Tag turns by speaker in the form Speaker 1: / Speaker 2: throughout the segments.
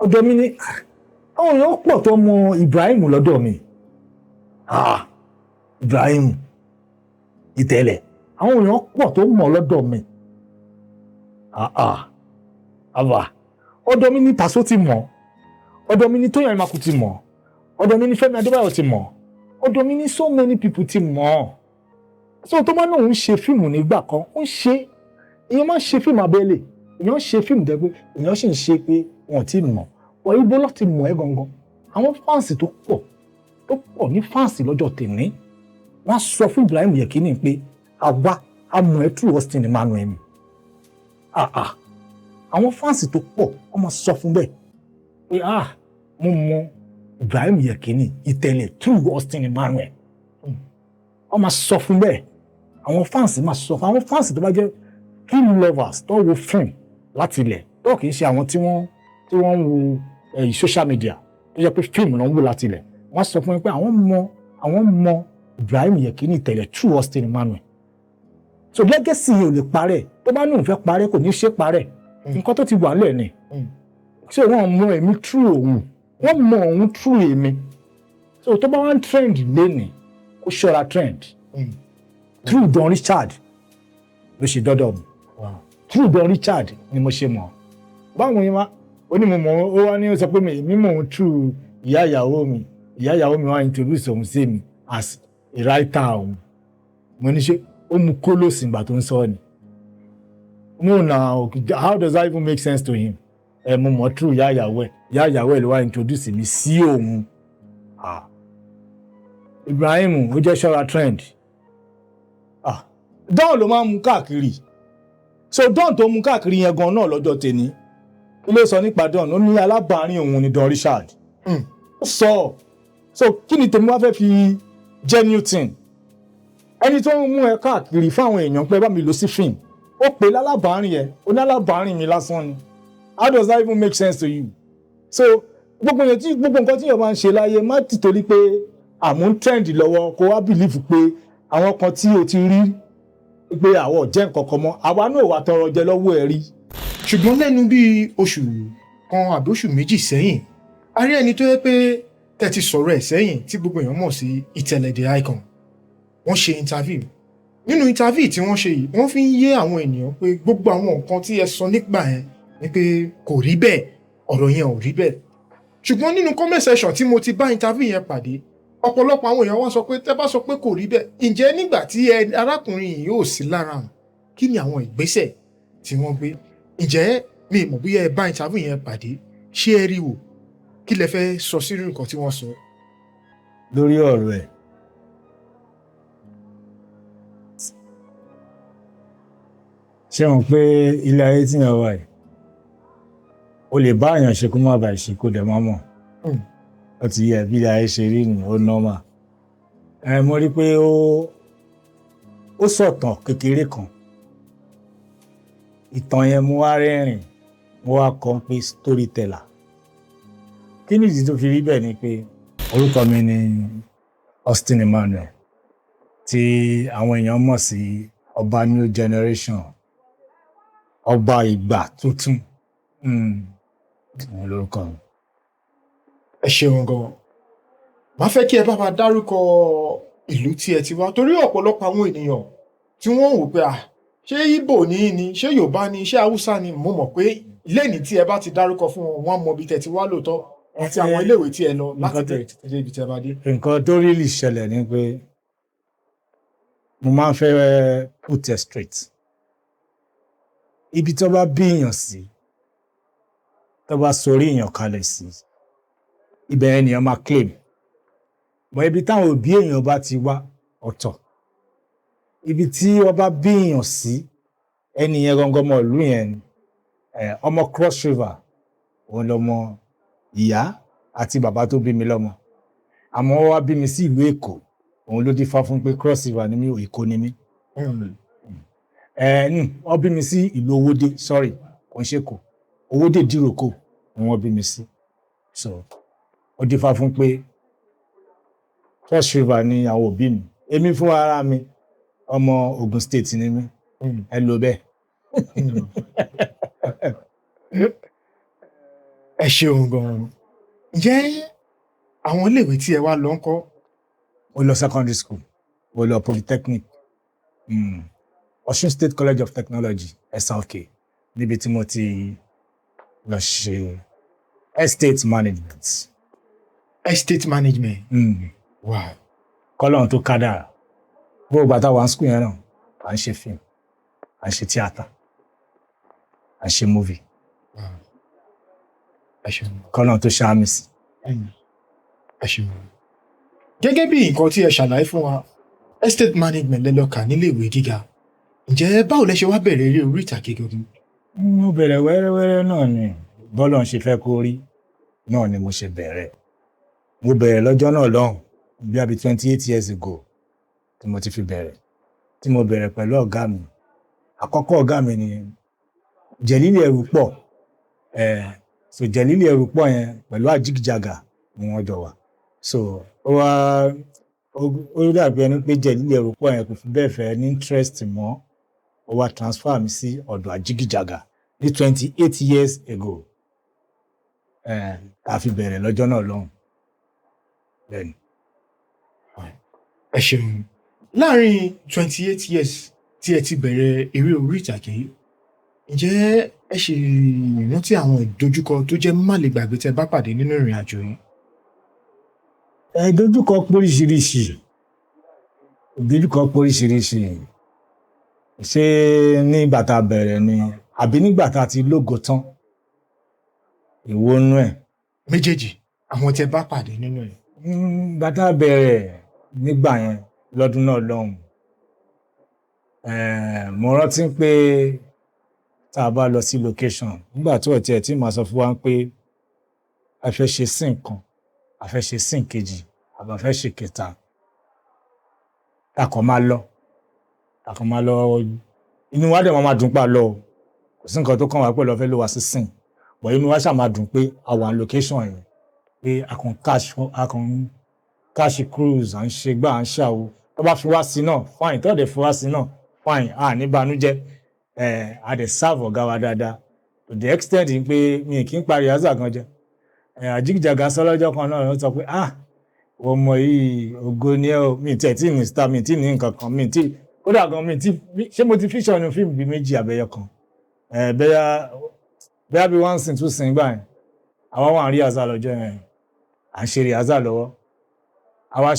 Speaker 1: Ọ̀dọ̀ mi ni àwọn èèyàn pọ̀ tó mọ Ibrahim lọ́dọ̀ mi. Ah, Ibrahim Ìtẹ̀lẹ̀, àwọn èèyàn pọ̀ tó mọ̀ lọ́dọ̀ mi. Ah ah, àbà, ọ̀dọ̀ mi ni Paso ti mọ̀, ọ̀dọ̀ mi ni Tóyìn Aimakhu ti mọ̀, ọ̀dọ̀ mi ni Fẹ́mi Adébáyọ̀ ti mọ̀, ọ̀dọ̀ mi ni so many people ti mọ̀. So tó bá náà ń ṣe fíìmù nígbà kan, ó ń ṣe, èèyàn máa ń ṣe fíìmù abẹ́lé, èèyàn ń ṣe fíìmù dẹ́ pé èèyàn sì ń ṣe pé wọn ò tí ì mọ̀. Wọ́n ibo ló ti mọ̀ ẹ́ gangan? Àwọn fans tó pọ̀ tó pọ̀ ní fans lọ́jọ́ tèmi, wọ́n á sọ fún Ibrahim Yekini pé àwa a mọ̀ ẹ́ through Austin Emmanuel ni. Ah ah, àwọn fans tó pọ̀ wọ́n máa sọ fún bẹ́ẹ̀ pé ah, mo mọ Ibrahim Yekini Ìtẹ̀lẹ̀ through Austin Emmanuel. Wọ́n máa sọ fún bẹ́ẹ̀. Àwọn fans máa sọ fún àwọn fans tó bá jẹ́ film lovers tó wo film láti ilẹ̀, tó kì í ṣe àwọn tí wọ́n ń wo social media, tó jẹ́ pé fíìmù ló ń wò láti ilẹ̀, wọ́n sọ fún mi pé àwọn mọ Ibrahim Yekini Ìtẹ̀lẹ̀ through Austin Emmanuel. So legacy yẹn ò lè parẹ́. Tó bá ní òun fẹ́ parẹ́, kò ní ṣe parẹ́. Nǹkan tó ti wà nílẹ̀ ni. So wọ́n mọ èmi through òun, wọ́n mọ òun through èmi. So tó bá wá ń trend lénìí, kó ṣọ́ra trend. Through Don Richard ló ṣe dọ́dọ̀ mi. Through Don Richard ni mo ṣe mọ̀. Báwo ni wá ó ní mo mọ̀? Ó wá ní ó sọ pé mi mọ̀ òun through ìyá ìyàwó mi. Ìyá ìyàwó mi wá introduce òun sí mi as a writer òun. Mo ní, ṣe ó mu kólóòsì ìgbà tó ń sọ ni? No na, how does that even make sense to him? Ẹ mo mọ̀ through ìyá ìyàwó ẹ, ìyá ìyàwó ẹ ló wá introduce mi sí òun. Ah, Ibrahim, ó jẹ́ ṣọ́ra trend. Ah, Don ló máa ń mú káàkiri. So Don tó mú káàkiri yẹn gan náà lọ́jọ́ tèmi, kí ló sọ nípa Don? Ó ní alábàárín òun ni Don Richard. Ó sọ. So kí ni tèmi wá fẹ́ fi jẹ́ new thing? Ẹni tó ń mú ẹ káàkiri fáwọn èèyàn pé bá mi lò sí fíìmù, ó pè lálábàárín yẹn, ó ní alábàárín mi lásán ni. How does that even make sense to you? So gbogbo yẹn tí gbogbo nǹkan tí yẹn máa ń ṣe láyé, má ti torí pé àmú ń trend lọ́wọ́, kó wá believe pé àwọn kan tí o ti rí pé àwọn ò jẹ́ nǹkan kan mọ́, àwa náà wà tọrọ jẹ lọ́wọ́ ẹ rí.
Speaker 2: Ṣùgbọ́n lẹ́nu bíi oṣù kan àbí oṣù 2 sẹ́yìn, a rí ẹni tó yẹ pé tẹ́ ti sọ̀rọ̀ ẹ̀ sẹ́yìn tí gbogbo èèyàn mọ̀ sí Ìtẹ̀lẹ̀ the Icon. Wọ́n ṣe interview. Nínú interview tí wọ́n ṣe yìí, wọ́n fi ń yé àwọn ènìyàn pé gbogbo àwọn nǹkan tí ẹ sọ nígbà yẹn ni pé kò rí bẹ́ẹ̀, ọ̀rọ̀ yẹn ò rí bẹ́ẹ̀. Ṣùgbọ́n nínú comment section tí mo ti bá interview yẹn pàdé, ọ̀pọ̀lọpọ̀ àwọn èèyàn wá sọ pé tẹ́ bá sọ pé kò rí bẹ́ẹ̀, ǹjẹ́ nígbà tí ẹ arákùnrin yìí yóò sí lára hàn, kí ni àwọn ìgbésẹ̀ tí wọ́n gbé? Ǹjẹ́ mi mọ̀ bóyá ẹ bá interview yẹn pàdé, ṣé ẹ rí wò? Kí lẹ fẹ́ sọ sínú nǹkan tí wọ́n sọ?
Speaker 1: Lórí ọ̀rọ̀ ẹ̀, ṣé wọn pé ilé ayé tí yẹn wà yìí, o lè bá èèyàn ṣe kó má bàa ṣe, kó dẹ̀ má mọ̀. Ó ti yẹ bí ilé ayé ṣe rí ni, ó normal. Ẹ mo rí pé ó sọ̀tàn kékeré kan. Ìtàn yẹn, mo wá rẹ́rìn, mo wá kọ́ pé storyteller. Kí nìdí tó fi rí bẹ́ẹ̀? Ni pé orúkọ mi ni Austin Emmanuel, tí àwọn èèyàn mọ̀ sí ọba new generation, ọba ìgbà tuntun. Òun lórúkọ mi.
Speaker 2: Ẹ ṣeun gan. Màá fẹ́ kí ẹ bá wa dárúkọ ìlú tí ẹ ti wá, torí ọ̀pọ̀lọpọ̀ àwọn ènìyàn tí wọ́n ń wò pé à, ṣé Ìgbò ní í ni, ṣé Yorùbá ni, ṣé Haúsá ni? Mo mọ̀ pé lẹ́ni tí ẹ bá ti dárúkọ fún wọn, wọ́n á mọ ibi tẹ́ ti wá lóòótọ́ àti àwọn iléèwé tí ẹ lọ láti bẹ̀rẹ̀ títí dé ibi tí ẹ bá dé.
Speaker 1: Nǹkan tó really ṣẹlẹ̀ ni pé mo máa ń fẹ́ put it straight. Ibi tó bá bí èèyàn sí, tó bá sorí èèyàn kalẹ̀ sí, ibẹ̀ ènìyàn máa claim. But ibi táwọn òbí èèyàn bá ti wá, ọ̀tọ̀. Ibi tí wọ́n bá bí èèyàn sí, ẹni yẹn gangan ọmọ ìlú yẹn ni. Ọmọ Cross River òun lọmọ ìyá àti bàbá tó bí mi lọ́mọ, àmọ́ wọ́n wá bí mi sí ìlú Èkó. Òun ló dífá fún pé Cross River ni mí, Èkó ni mí. Ẹ wọ́n bí mi sí ìlú Owódé, sorry, kò ń ṣe Èkó, Owódé Ìdíròkò ni wọ́n bí mi sí. So ó dífá fún pé Cross River ni àwọn òbí mi. Èmi fún ara mi, ọmọ Ogun State ni mí. Ẹ lò bẹ́ẹ̀.
Speaker 2: Ẹ ṣeun gan-an. Ǹjẹ́ àwọn iléèwé tí ẹ wá lọ ń kọ́?
Speaker 1: Mo lọ secondary school, mo lọ polytechnic, Ọ̀ṣun State College of Technology, Ẹ̀sà-Òkè, níbi tí mo ti lọ ṣe estate management.
Speaker 2: Estate management. Wow.
Speaker 1: Kọ́lọ́run tó kádàrá, gbogbo ìgbà tá a wà ní school yẹn náà, à ń ṣe fíìmù, à ń ṣe tíátà, à ń ṣe movie.
Speaker 2: Wow. Ẹ ṣeun.
Speaker 1: Kọ́lọ́run tó ṣáàmì sí.
Speaker 2: Ẹ ṣeun. Gẹ́gẹ́ bí nǹkan tí ẹ ṣàlàyé fún wa, estate management lẹ lọ kà nílé ìwé gíga. Ǹjẹ́ báwo lẹ ṣe wá bẹ̀rẹ̀ eré orí ìtàgé gangan?
Speaker 1: Mo bẹ̀rẹ̀ wẹ́rẹ́wẹ́rẹ́ náà ni. Bọ́lọ̀ ń ṣe fẹ́ kó rí náà ni mo ṣe bẹ̀rẹ̀. Mo bẹ̀rẹ̀ lọ́jọ́ náà lọ́hùn bí i 28 years ago tí mo ti fi bẹ̀rẹ̀, tí mo bẹ̀rẹ̀ pẹ̀lú ọ̀gá mi àkọ́kọ́. Ọ̀gá mi ni Jẹ̀lílì Ẹrù Pọ̀. Ẹ̀ so Jẹ̀lílì Ẹrù Pọ̀ yẹn pẹ̀lú Àjíkìjàgà ni wọ́n jọ wà. So ó wá ó dàbí ẹni pé Jẹ̀lílì Ẹrù Pọ̀ yẹn kò fi bẹ́ẹ̀ fẹ́ ní interest mọ́. Ó wá transfer mi sí ọ̀dọ̀ Àjíkìjàgà ní 28 years ago. Ẹ̀ tá a fi bẹ̀rẹ̀ lọ́jọ́ náà lọ́hùn bẹ́ẹ̀ni.
Speaker 2: Ẹ ṣeun. Láàárín 28 years tí ẹ ti bẹ̀rẹ̀ eré orí ìtàgé, ǹjẹ́ ẹ ṣì rántí àwọn ìdojúkọ tó jẹ́ má lè gbàgbé tẹ́ bá pàdé nínú ìrìn àjò yìí?
Speaker 1: Ìdojúkọ póríṣiríṣi, ìdojúkọ póríṣiríṣi. Ṣé nígbà tá a bẹ̀rẹ̀ ni àbí nígbà tá a ti lógo tán? Èwo nú ẹ̀?
Speaker 2: Méjèèjì, àwọn tẹ́ bá pàdé nínú ẹ̀.
Speaker 1: Ìgbà tá a bẹ̀rẹ̀ nígbà yẹn lọ́dún náà lọ́hùn, mo rántí pé tá a bá lọ sí location nígbà tó ẹ̀ tiẹ̀ tí màá sọ fún wa pé a fẹ́ ṣe scene kan, a fẹ́ ṣe scene kejì, àbá fẹ́ ṣe kẹta, tá a kàn máa lọ, inú wa dẹ̀ máa dùn pa lọ o. Kò sí nǹkan tó kàn wá pẹ̀lú ọ̀fẹ́ ló wá sí scene, but inú wa ṣáà máa dùn pé a wà ní location yẹn, pé a kàn catch cruise, à ń ṣe gbá, à ń ṣàwo. Tó bá fi wá sí náà, fine. Tó dẹ̀ fi wá sí náà, fine, a ní banújẹ́. Ẹ̀ a dẹ̀ serve ọ̀gá wa dáadáa to the extent pé mi kì í pa rehearsal gan jẹ. Ẹ̀ Àjíkìjàgà sọ lọ́jọ́ kan náà, ó sọ pé, "Ah, ọmọ yìí, ògo ni ẹ o." Mi tiẹ̀ tí ní star, mi tí ní nǹkan kan, mi tí kódà gan mi tí ṣé mo ti feature nínú fíìmù bíi méjì àbẹ̀yẹ kan. Ẹ̀ bẹ́yà bí one scene, two scene gbà yẹn. Àwa wà ń rehearsal lọ́jọ́ yẹn, à ń ṣe rehearsal lọ́wọ́. Àwa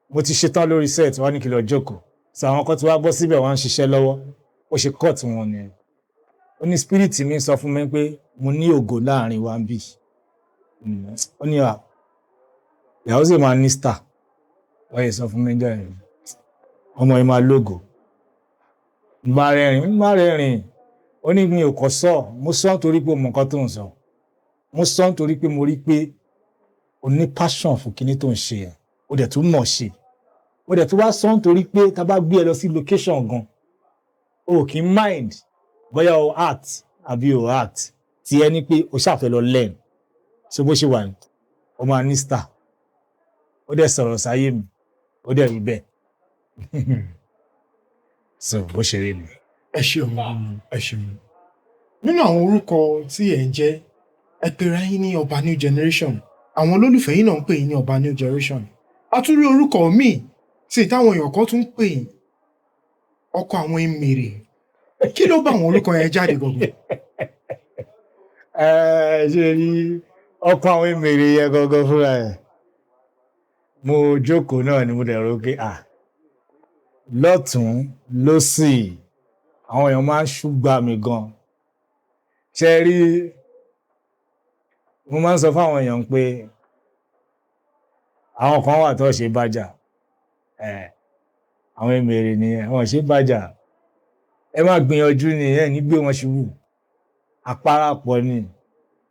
Speaker 1: mo ti ṣetán lórí set, wọ́n ní kí n lọ jókòó. So àwọn kan tí wàá bọ́ síbẹ̀, wọ́n ń ṣiṣẹ́ lọ́wọ́. Ó ṣe cut wọn nìyẹn. Ó ní spirit mi sọ fún mi pé mo ní ògo láàrin wa ń bì. Ó ní à ìyàwó sì máa ní star. Wọ́n yẹ sọ fún mi jẹ́ yẹn, ọmọ yìí máa lógo. N bá rẹ́rìn, n bá rẹ́rìn. Ó ní mi ò kọ́ sọ, mo sọ nítorí pé mo mọ nǹkan tó ń sọ. Mo sọ nítorí pé mo rí pé o ní passion fún kinní tó ń ṣe yẹn, o dẹ̀ tún mọ̀ ṣe. O dẹ̀ tún wá sọ nítorí pé tá a bá gbé ẹ lọ sí location gan, o kì í mind bóyá o act àbí o act, tí ẹ ní pé o ṣàfẹ́ lọ learn. So bó ṣe wà ní, o máa ní star. Ó dẹ̀ sọ̀rọ̀ sáyé mi, ó dẹ̀ rí bẹ́ẹ̀. So bó ṣe rí ni.
Speaker 2: Ẹ ṣeun, ẹ ṣeun. Nínú àwọn orúkọ tí ẹ ń jẹ́, ẹ pera yín ní Ọba New Generation. Àwọn olólùfẹ́ yín náà ń pè yín ní Ọba New Generation. A tún rí orúkọ míì tí táwọn èèyàn kan tún ń pè yín, Ọkọ Àwọn Emèrè. Kí ló bá àwọn orúkọ yẹn jáde gbọ̀ngàn?
Speaker 1: Ẹ ṣe rí Ọkọ Àwọn Emèrè yẹn gangan fúnra ẹ̀, mo jókòó náà ni mo dẹ̀ rò pé à lọ́tún lọ́sì, àwọn èèyàn máa ń ṣùgbà mí gan. Ṣe rí, mo máa ń sọ fáwọn èèyàn pé àwọn kan wà tó ṣe bájà ẹ, àwọn emèrè nìyẹn, wọn ṣe bájà. Ẹ má gbìyànjú ni ẹ ní gbé wọn ṣubú, àparapọ̀ ni.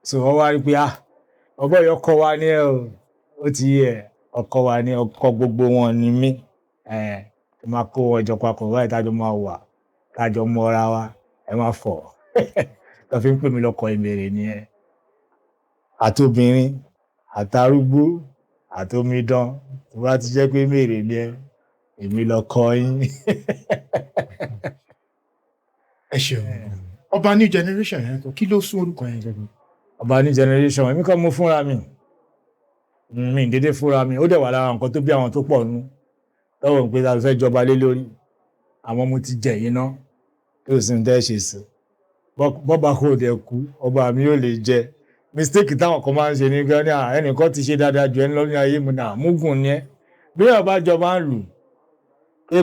Speaker 1: So wọ́n wá rí pé, ah, ọbọ̀ yìí, ọkọ wa ni ẹ o. Ó ti yẹ, ọkọ wa ni, ọkọ gbogbo wọn ni mí. Ẹ ẹ máa kó wọn jọ papọ̀ báyìí, tájọ máa wà, tájọ mọ́ra wa, ẹ má fọ̀ tó fi ń pè mí lọ́kọ emèrè nìyẹn. Àtobìnrin àtarúgbó àtomidan, tó bá ti jẹ́ pé mèrè ni ẹ, èmi lọkọ yín.
Speaker 2: Ẹ ṣeun. Ọba New Generation yẹn kọ, kí ló sún orúkọ yẹn gangan?
Speaker 1: Ọba ní generation, èmi kọ́ mo fúnra mi, mi dédé fúnra mi. Ó dẹ̀ wà lára nǹkan tó bí àwọn tó pọ̀ nú lọ́wọ́ pé ta ló fẹ́ jọba lé lórí. Àwọn mo ti jẹ yìí ná, tó sì ń tẹ́ ṣe sí bọ́ba kò dẹ̀ kú, ọba mi ò lè jẹ. Mistake táwọn kan máa ń ṣe ní gan ní ẹnìkan ti ṣe dáadáa ju ẹni lọ́ní ayé mu náà múgùn ni ẹ. Bí ọba jọba ń lù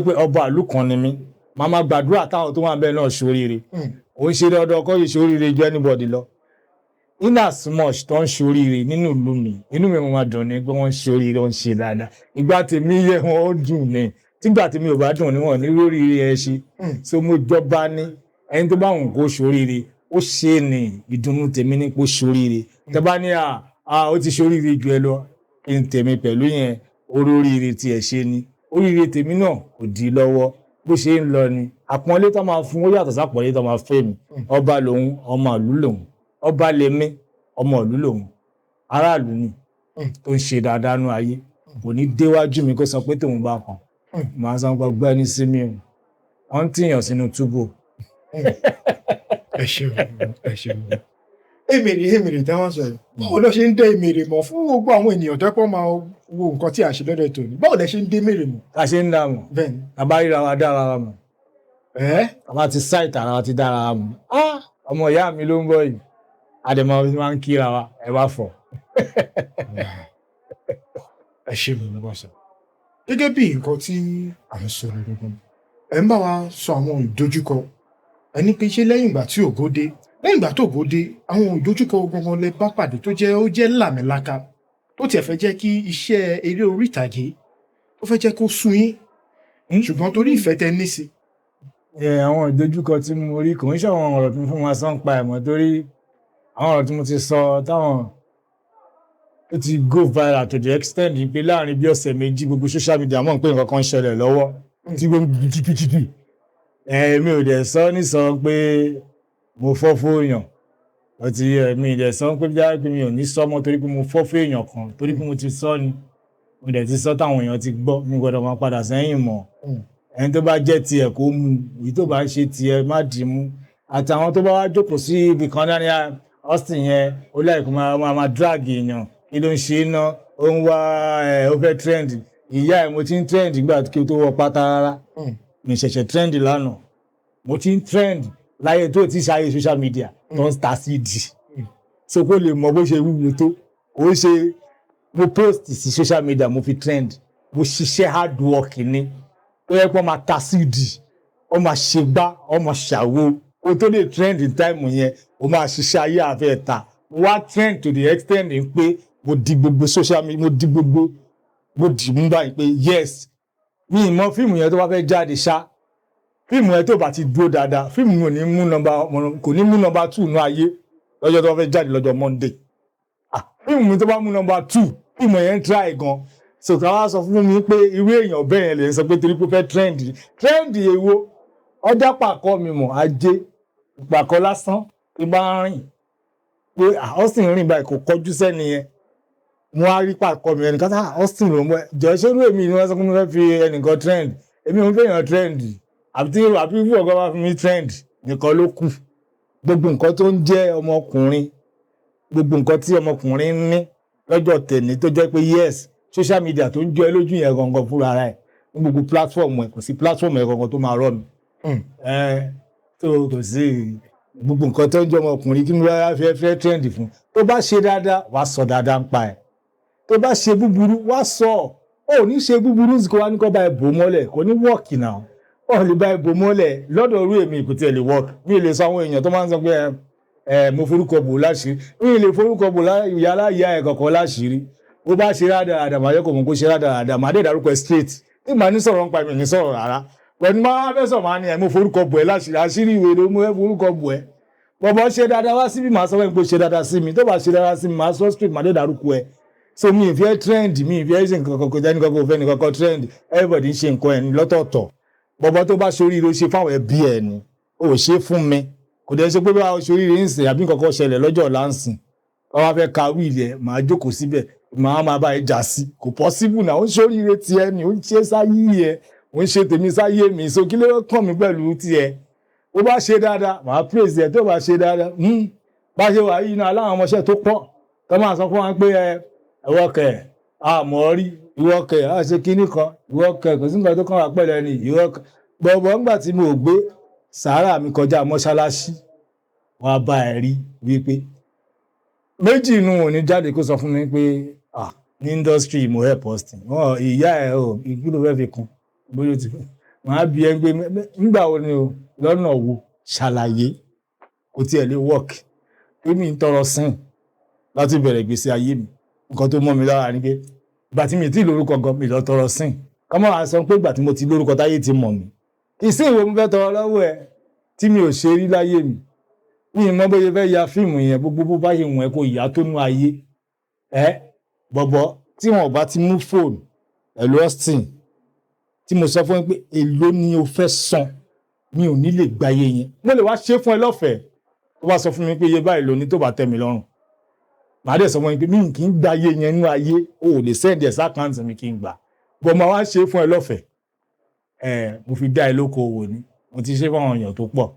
Speaker 1: pé ọba ìlú kan ni mí, màá máa gbàdúrà táwọn tó wà bẹ́ẹ̀ náà ṣoríire. Ò ń ṣe dandan kọ́ yìí ṣoríire ju anybody lọ. In as much tó ń ṣoríire nínú ìlú mi, inú mi máa dùn ní pé wọ́n ń ṣoríire, wọ́n ń ṣe dáadáa. Ìgbà tèmi yẹ wọn ó dùn ní, tígbà tèmi ò bá dùn ní wọn ní lóríire ẹ ṣe. So mo jọba ní ẹni tó bá wùn kó ṣoríire, ó ṣe ní ìdùnnú tèmi ní kó ṣoríire. Tẹ bá ní à ó ti ṣoríire ju ẹ lọ, kí n tèmi pẹ̀lú yẹn, oríire tiẹ̀ ṣe ni, oríire tèmi náà kò di lọ́wọ́. Bó ṣe ń lọ ni àpọ́nlé tó máa fún ó yàtọ̀ sápọ́nlé tó máa fẹ́ mi. Ọba lòun, ọmọ ìlú lòun. Ọba lèmi, ọmọ ìlú lòun, aráàlú ni tó ń ṣe dáadáa nú ayé. Kò ní déwájú mi kó sọ pé tòun bá kàn máa sọ pé gbẹ́ni sí mi o, wọ́n ń tìyàn sínú túbò.
Speaker 2: Ẹ ṣeun, ẹ ṣeun. Èmèrè, èmèrè táwọn sọ yìí, báwo ló ṣe ń dé èmèrè mọ̀ fún gbogbo àwọn ènìyàn tó pọ̀ máa wo nǹkan tí a ṣe lọ́dọ̀ tòní? Báwo lẹ ṣe ń dé èmèrè mọ̀?
Speaker 1: Ká ṣe ń dà mọ̀?
Speaker 2: Bẹ́ẹ̀ ni.
Speaker 1: Tàbá ríra wa, dára wa mọ̀.
Speaker 2: Ẹ́.
Speaker 1: Tàbá ti ṣáìtì ara wa, ti dára wa mọ̀. Ọmọ ìyá mi ló ń bọ̀ yìí, àdèmọ̀ máa ń kíra wa, ẹ wá fọ̀.
Speaker 2: Ẹ ṣe mi nígbà sọ gẹ́gẹ́ bí nǹkan tí à ń sọ lọ́dọọdún, ẹ ń bá wa sọ àwọn ìdojúkọ. Ẹ ní pé ṣé lẹ́yìn ìgbà tí ògo dé, lẹ́yìn ìgbà tó ògo dé, àwọn ìdojúkọ gangan lẹ bá pàdé tó jẹ́ ó jẹ́ làmìlaka, tó tiẹ̀ fẹ́ jẹ́ kí iṣẹ́ eré orí ìtàgé tó fẹ́ jẹ́ kó sú yín, ṣùgbọ́n torí ìfẹ́ tẹ ní sí?
Speaker 1: Ẹ, àwọn ìdojúkọ tí mo rí kò ń ṣe àwọn ọ̀rọ̀ tí mo fún wa sọ ń pa ẹ̀ mọ́, torí àwọn ọ̀rọ̀ tí mo ti sọ táwọn ó ti go viral to the extent pé láàrin bí ọ̀sẹ̀ 2 gbogbo social media mọ̀ pé nǹkan kan ń ṣẹlẹ̀ lọ́wọ́ tí gbogbo jìjìjìjì. Ẹ mi ò dẹ̀ sọ ní sọ pé mo fọ́ fóòyàn ó ti yẹ mi ì dẹ̀ sọ pé bí i mi ò ní sọ mọ́ torí pé mo fọ́ fóòyàn kan, torí pé mo ti sọ ni, mo dẹ̀ ti sọ táwọn èèyàn ti gbọ́, mi gbọ́dọ̀ máa padà sẹ́yìn mọ́. Ẹni tó bá jẹ́ tiẹ̀ kó mú, èyí tó bá ń ṣe tiẹ̀ má dì í mú. Àtàwọn tó bá wá jókòó sí ibì kan náà ní Austin yẹn, ó láì kó máa drag èèyàn, kí ló ń ṣe é ná, ó ń wá ẹ, ó fẹ́ trend. Ìyá ẹ̀, mo ti ń trend nígbà kí o tó wọ pátá rárá. Mi ṣẹ̀ṣẹ̀ trend lánàá, mo ti ń trend láyé tó ti ṣayé social media tó ń ta CD, so kó lè mọ bó ṣe wúwo tó. Ó ṣe mo post sí social media mo fi trend? Mo ṣiṣẹ́ hard work ni, tó yẹ pé wọ́n máa ta CD, wọ́n máa ṣe gbá, wọ́n máa ṣàwo kó tó lè trend in time yẹn. O máa ṣiṣẹ́ ayé àfẹ́ ta. Mo wá trend to the extent pé mo di gbogbo social media, mo di gbogbo, mo dì mú báyìí pé yes, mi ì mọ fíìmù yẹn tó bá fẹ́ jáde ṣá. Fíìmù yẹn tó bá ti dúró dáadáa, fíìmù yẹn ò ní mú number, kò ní mú number two nú ayé lọ́jọ́ tó bá fẹ́ jáde lọ́jọ́ Monday. Ah, fíìmù mi tó bá mú number two, fíìmù yẹn ń try gan. So ká wá sọ fún mi pé irú èèyàn bẹ́ẹ̀ yẹn lè sọ pé torí pé ó fẹ́ trend. Trend èwo? Ọjà pàkọ́ mi mọ̀, ajé ìpàkọ́ lásán tí bá ń rìn pé Austin rìn báyìí, kò kọjú sẹ́ni yẹn, mo á rí pàkọ́ mi, ẹnìkan tá Austin ló ń bọ̀. Jọ, ṣé irú èmi ni wọ́n sọ pé mo fẹ́ fi ẹnìkan trend? Èmi ò ń fẹ́yàn trend, àbí tí àbí fún ọ̀gá bá fi mi trend nìkan ló kù. Gbogbo nǹkan tó ń jẹ́ ọmọkùnrin, gbogbo nǹkan tí ọmọkùnrin ń ní lọ́jọ́ tẹ̀ní tó jẹ́ pé yes, social media tó ń jọ ẹ́ lójú yẹn gangan fúnra rẹ̀ ní gbogbo platform ẹ̀, kò sí platform ẹ̀ gangan tó máa rọ̀ mí. Ẹ tó kò sí gbogbo nǹkan tó ń jẹ́ ọmọkùnrin kí n bá fẹ́ fẹ́ trend fún. Tó bá ṣe dáadáa, wàá sọ dáadáa ń pa ẹ̀. Tó bá ṣe búburú, wàá sọ. Ó ní ṣe búburú kó wá ní kó bá ẹ bò mọ́lẹ̀, kò ní work náà. Ó lè bá ẹ bò mọ́lẹ̀ lọ́dọ̀ orí èmi, kò tiẹ̀ lè work. Mi lè sọ àwọn èèyàn tó máa ń sọ pé ẹ mo forúkọ bò láṣìírí, mi lè forúkọ bò yàrá ìyá ẹ kọ̀ọ̀kan láṣìírí. Bó bá ṣe rádaràdà, màá yẹ kó mọ̀ kó ṣe rádaràdà, màá dé dárúkọ ẹ straight. Tí màá ní sọ̀rọ̀ nípa mi, ní sọ̀rọ̀ rárá pẹ̀lú máa fẹ́ sọ̀rọ̀, máa ní ẹ mo forúkọ bò ẹ láṣìírí. Àṣírí ìwé ló mú ẹ forúkọ bò ẹ. Bọ̀bọ̀ ṣe dáadáa wá síbí, màá sọ fún ẹ pé ṣe dáadáa sí mi. Tó bá ṣe dáadáa sí mi, màá sọ straight, màá dé dárúkọ ẹ. So mi ì fẹ́ trend, mi ì fẹ́ ṣe nǹkan kan, kò jẹ́ nǹkan kan, kò fẹ́ nǹkan kan trend. Everybody ń ṣe nǹkan ẹ̀ ní lọ́tọ̀ọ̀tọ̀. Bọ̀bọ̀ tó bá ṣoríire, ó ṣe fáwọn ẹbí ẹ̀ ni, ó ṣe fún mi. Kò dẹ̀ ṣe pé bá ṣoríire ń sìn àbí nǹkan kan ṣẹlẹ̀ lọ́jọ́ ọ̀la ń sìn, wọ́n wá fẹ́ ka will ẹ̀, màá jókòó síbẹ̀, màá máa bá ẹ jà sí. Kò possible náà. Ó ń ṣoríire tiẹ̀ ni, ó ń ṣe sáyé ẹ̀, ó ń ṣe tèmi sáyé mi. So kí ló kàn mí pẹ̀lú tiẹ̀? Bó bá ṣe dáadáa, màá praise ẹ̀. Tó bá ṣe dáadáa, Bá ṣe wà yìí náà, aláwọn ọmọọṣẹ́ tó pọ̀ tó máa sọ fún wa pé ẹ ẹwọ́ kẹ̀ àmọ́ rí ìwọ kẹ̀ á ṣe kinní kan, ìwọ kẹ̀ kò sí nǹkan tó kàn wá pẹ̀lẹ́ ni ìwọ kẹ̀ gbọ̀ngbọ̀n. Ńgbà tí mo gbé sàárà mi kọjá mọ́ṣáláṣí, wàá bá ẹ rí wípé méjì inú ò ní jáde kó sọ fún mi pé, ah, ní industry mo help Austin. Wọn ìyá ẹ ò kí ló fẹ́ fi kún bóyá o ti màá bí ẹ gbé nígbà wo ni o lọ́nà wo ṣàlàyé. Kò tiẹ̀ lè work. Èmi ń tọrọ sìn láti bẹ̀rẹ̀ ìgbésí ayé mi. Nǹkan tó mọ́ mi lára ni pé ìgbà tí mi ti lórúkọ gan, mi lọ tọrọ sìn. Kọ́mọ́ wa sọ pé ìgbà tí mo ti lórúkọ, táyé ti mọ̀ mí, ìsìn ìwé mo fẹ́ tọrọ lọ́wọ́ ẹ tí mi ò ṣe rí láyé mi. Mi ì mọ bóyá fẹ́ ya fíìmù yẹn, gbogbo bó bá ṣe wọ̀n ẹ́ kó ìyá tó nú ayé ẹ bọ̀bọ̀ tí wọn ò bá ti mú fóònù pẹ̀lú Austin tí mo sọ fún ẹ pé èló ni o fẹ́ san, mi ò ní lè gba iye yẹn. Mo lè wá ṣe fún ẹ lọ́fẹ̀ẹ́. Tó bá sọ fún mi pé iye báyìí lóní, tó bá tẹ́ mi lọ́rùn, màá dẹ̀ sọ fún ẹ pé mi kì í gba iye yẹn nínú ayé. O ò lè send ẹ̀ sí account mi kí n gbà bọ̀, màá wá ṣe fún ẹ lọ́fẹ̀ẹ́. Ẹ mo fi dá ẹ lóko òwò ni. Mo ti ṣe fún àwọn èèyàn tó pọ̀,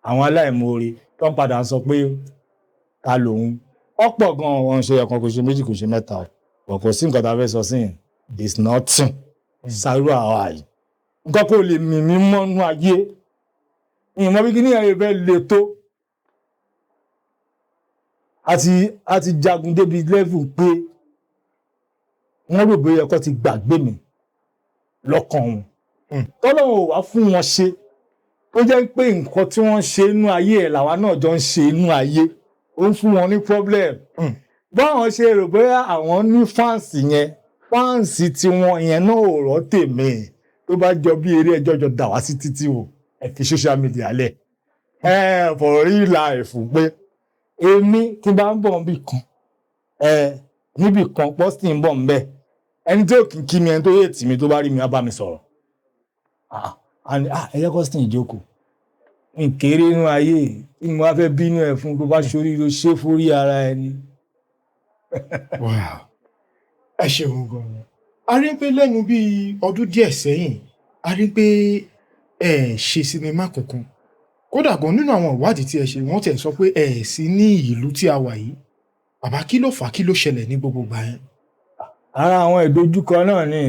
Speaker 1: àwọn aláìmoore tó ń padà sọ pé ta lòun ọ̀pọ̀ gan-an. Wọn ṣe ọ̀kan, kò ṣe méjì, kò ṣe mẹ́ta o, kò sí nǹkan tá a fẹ́ sọ sí yẹn. It's nothing sáré àwa yìí. Nǹkan kò lè mì mí mọ́nú ayé. Ìmọ̀ bí kíní yẹn fẹ́ le tó. Àti jagun débi level pé wọ́n rò bóyá ẹ̀kọ́ ti gbàgbé mi lọ́kàn wọn. Tọ́lọ́run ò wá fún wọn ṣe, tó jẹ́ pé nǹkan tí wọ́n ṣe inú ayé ẹ̀ làwa náà jọ ń ṣe inú ayé, ó ń fún wọn ní problem. Báwọn ṣe rò bóyá àwọn ní fans yẹn, fans tiwọn yẹn náà ò rọ́ tèmi. Tó bá jọ bí eré, ẹjọ́ jọ dà wá sí títí o. Ẹ fi social media lẹ̀ ẹ for real life, pé èmi tí bá ń bọ̀ níbì kan, ẹ níbì kan pọ́sítì ń bọ̀ ń bẹ̀, ẹni tí ò kì í kí mi, ẹni tó yé tì mí, tó bá rí mi, á bá mi sọ̀rọ̀. Ah ah, ẹ jẹ́ kọ́sítì ìjókòó nkéré inú ayé tí mo bá fẹ́ bínú ẹ̀ fún. Tó bá ṣorí ló ṣe fórí ara ẹni.
Speaker 2: Wow. Ẹ ṣeun gan-an. A rí pé lẹ́nu bíi ọdún díẹ̀ sẹ́yìn, a rí pé ẹ ṣe sinimá kankan. Kódà gan, nínú àwọn ìwádìí tí ẹ ṣe, wọ́n tẹ̀ sọ pé ẹ sí ní ìlú tí a wà yìí. Bàbá, kí ló fà á? Kí ló ṣẹlẹ̀ ní gbogbo ìgbà yẹn?
Speaker 1: Ara àwọn ìdojúkọ náà ni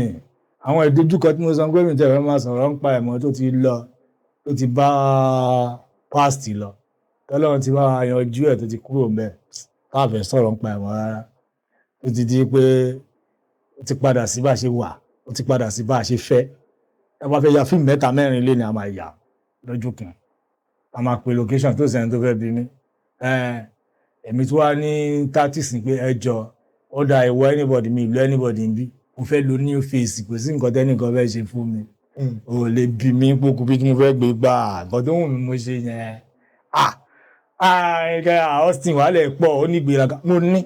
Speaker 1: àwọn ìdojúkọ tí mo sọ pé mi tẹ̀ fẹ́ máa sọ̀rọ̀ ń pa ẹ̀mọ́ tó ti lọ, tó ti bá past lọ, tọ́lọ́run ti bá wa yanjú ẹ̀, tó ti kúrò ńbẹ̀, káàfẹ́ sọ̀rọ̀ ń pa ẹ̀mọ́ rárá, tó ti di pé ó ti padà sí bá a ṣe wà, ó ti padà sí bá a ṣe fẹ́. Ẹ bá fẹ́ ya fíìmù mẹ́ta mẹ́rin lé ní, a máa yà lójú kan, a máa pe location tó sẹ́ni tó fẹ́ bí mi. Èmi tí wàá ní tactics ni pé ẹ jọ, ó da ìwọ anybody mi ìlú anybody ń bí mo fẹ́ lo new face. Kò sí nǹkan tẹ́nìkan fẹ́ ṣe fún mi. Ò lè bí mi pókú bí mo fẹ́ gbé gbà nǹkan tó wù mí mo ṣe yẹn. Ah ah, Austin, wàhálẹ̀ pọ̀, ó ní ìgbéraga. Mo ní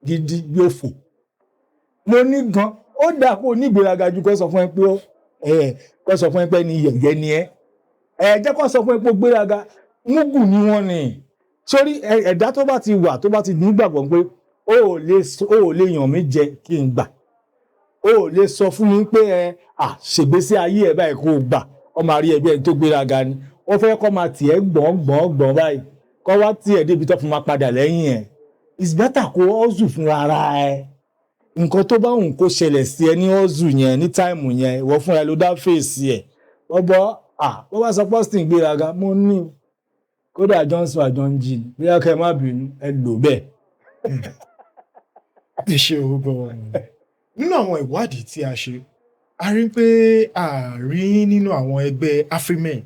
Speaker 1: gidi bí ó fò, mo ní gan. Ó dà kó ní ìgbéraga ju kó sọ fún ẹ pé ẹ kó sọ fún ẹ pé ní yẹ̀yẹ́ ni ẹ. Ẹ jẹ́ kó sọ fún ẹ pé ó gbéraga. Múgù ni wọ́n ní sórí ẹ̀dá tó bá ti wà, tó bá ti nígbàgbọ́ pé ó ò lè yàn mí jẹ kí n gbà, ó ò lè sọ fún mi pé ẹ à ṣègbésí ayé ẹ báyìí kó o gbà, ọ máa rí ẹbí ẹni tó gbéraga ni. Wọ́n fẹ́ kọ́ máa tiẹ̀ gbọ̀n gbọ̀n gbọ̀n báyìí, kọ́ wá tiẹ̀ débi tó fi máa padà lẹ́yìn ẹ̀. It's better kó hustle fúnra ara ẹ. Nǹkan tó bá wùn kó ṣẹlẹ̀ sí ẹ ní hustle yẹn, ní time yẹn, ìwọ fúnra ẹ ló dá fèsì ẹ̀. Bọ́bọ́ à bó bá sọ Austin gbéraga, mo ní o. Kódà Johnson àjọ ń jí ni, bóyá kẹ́ ẹ má bínú, ẹ lò bẹ́ẹ̀.
Speaker 2: Ẹ ṣe o gan-an. Nínú àwọn ìwádìí tí a ṣe, a rí pé a rí nínú àwọn ẹgbẹ́ Afrimen,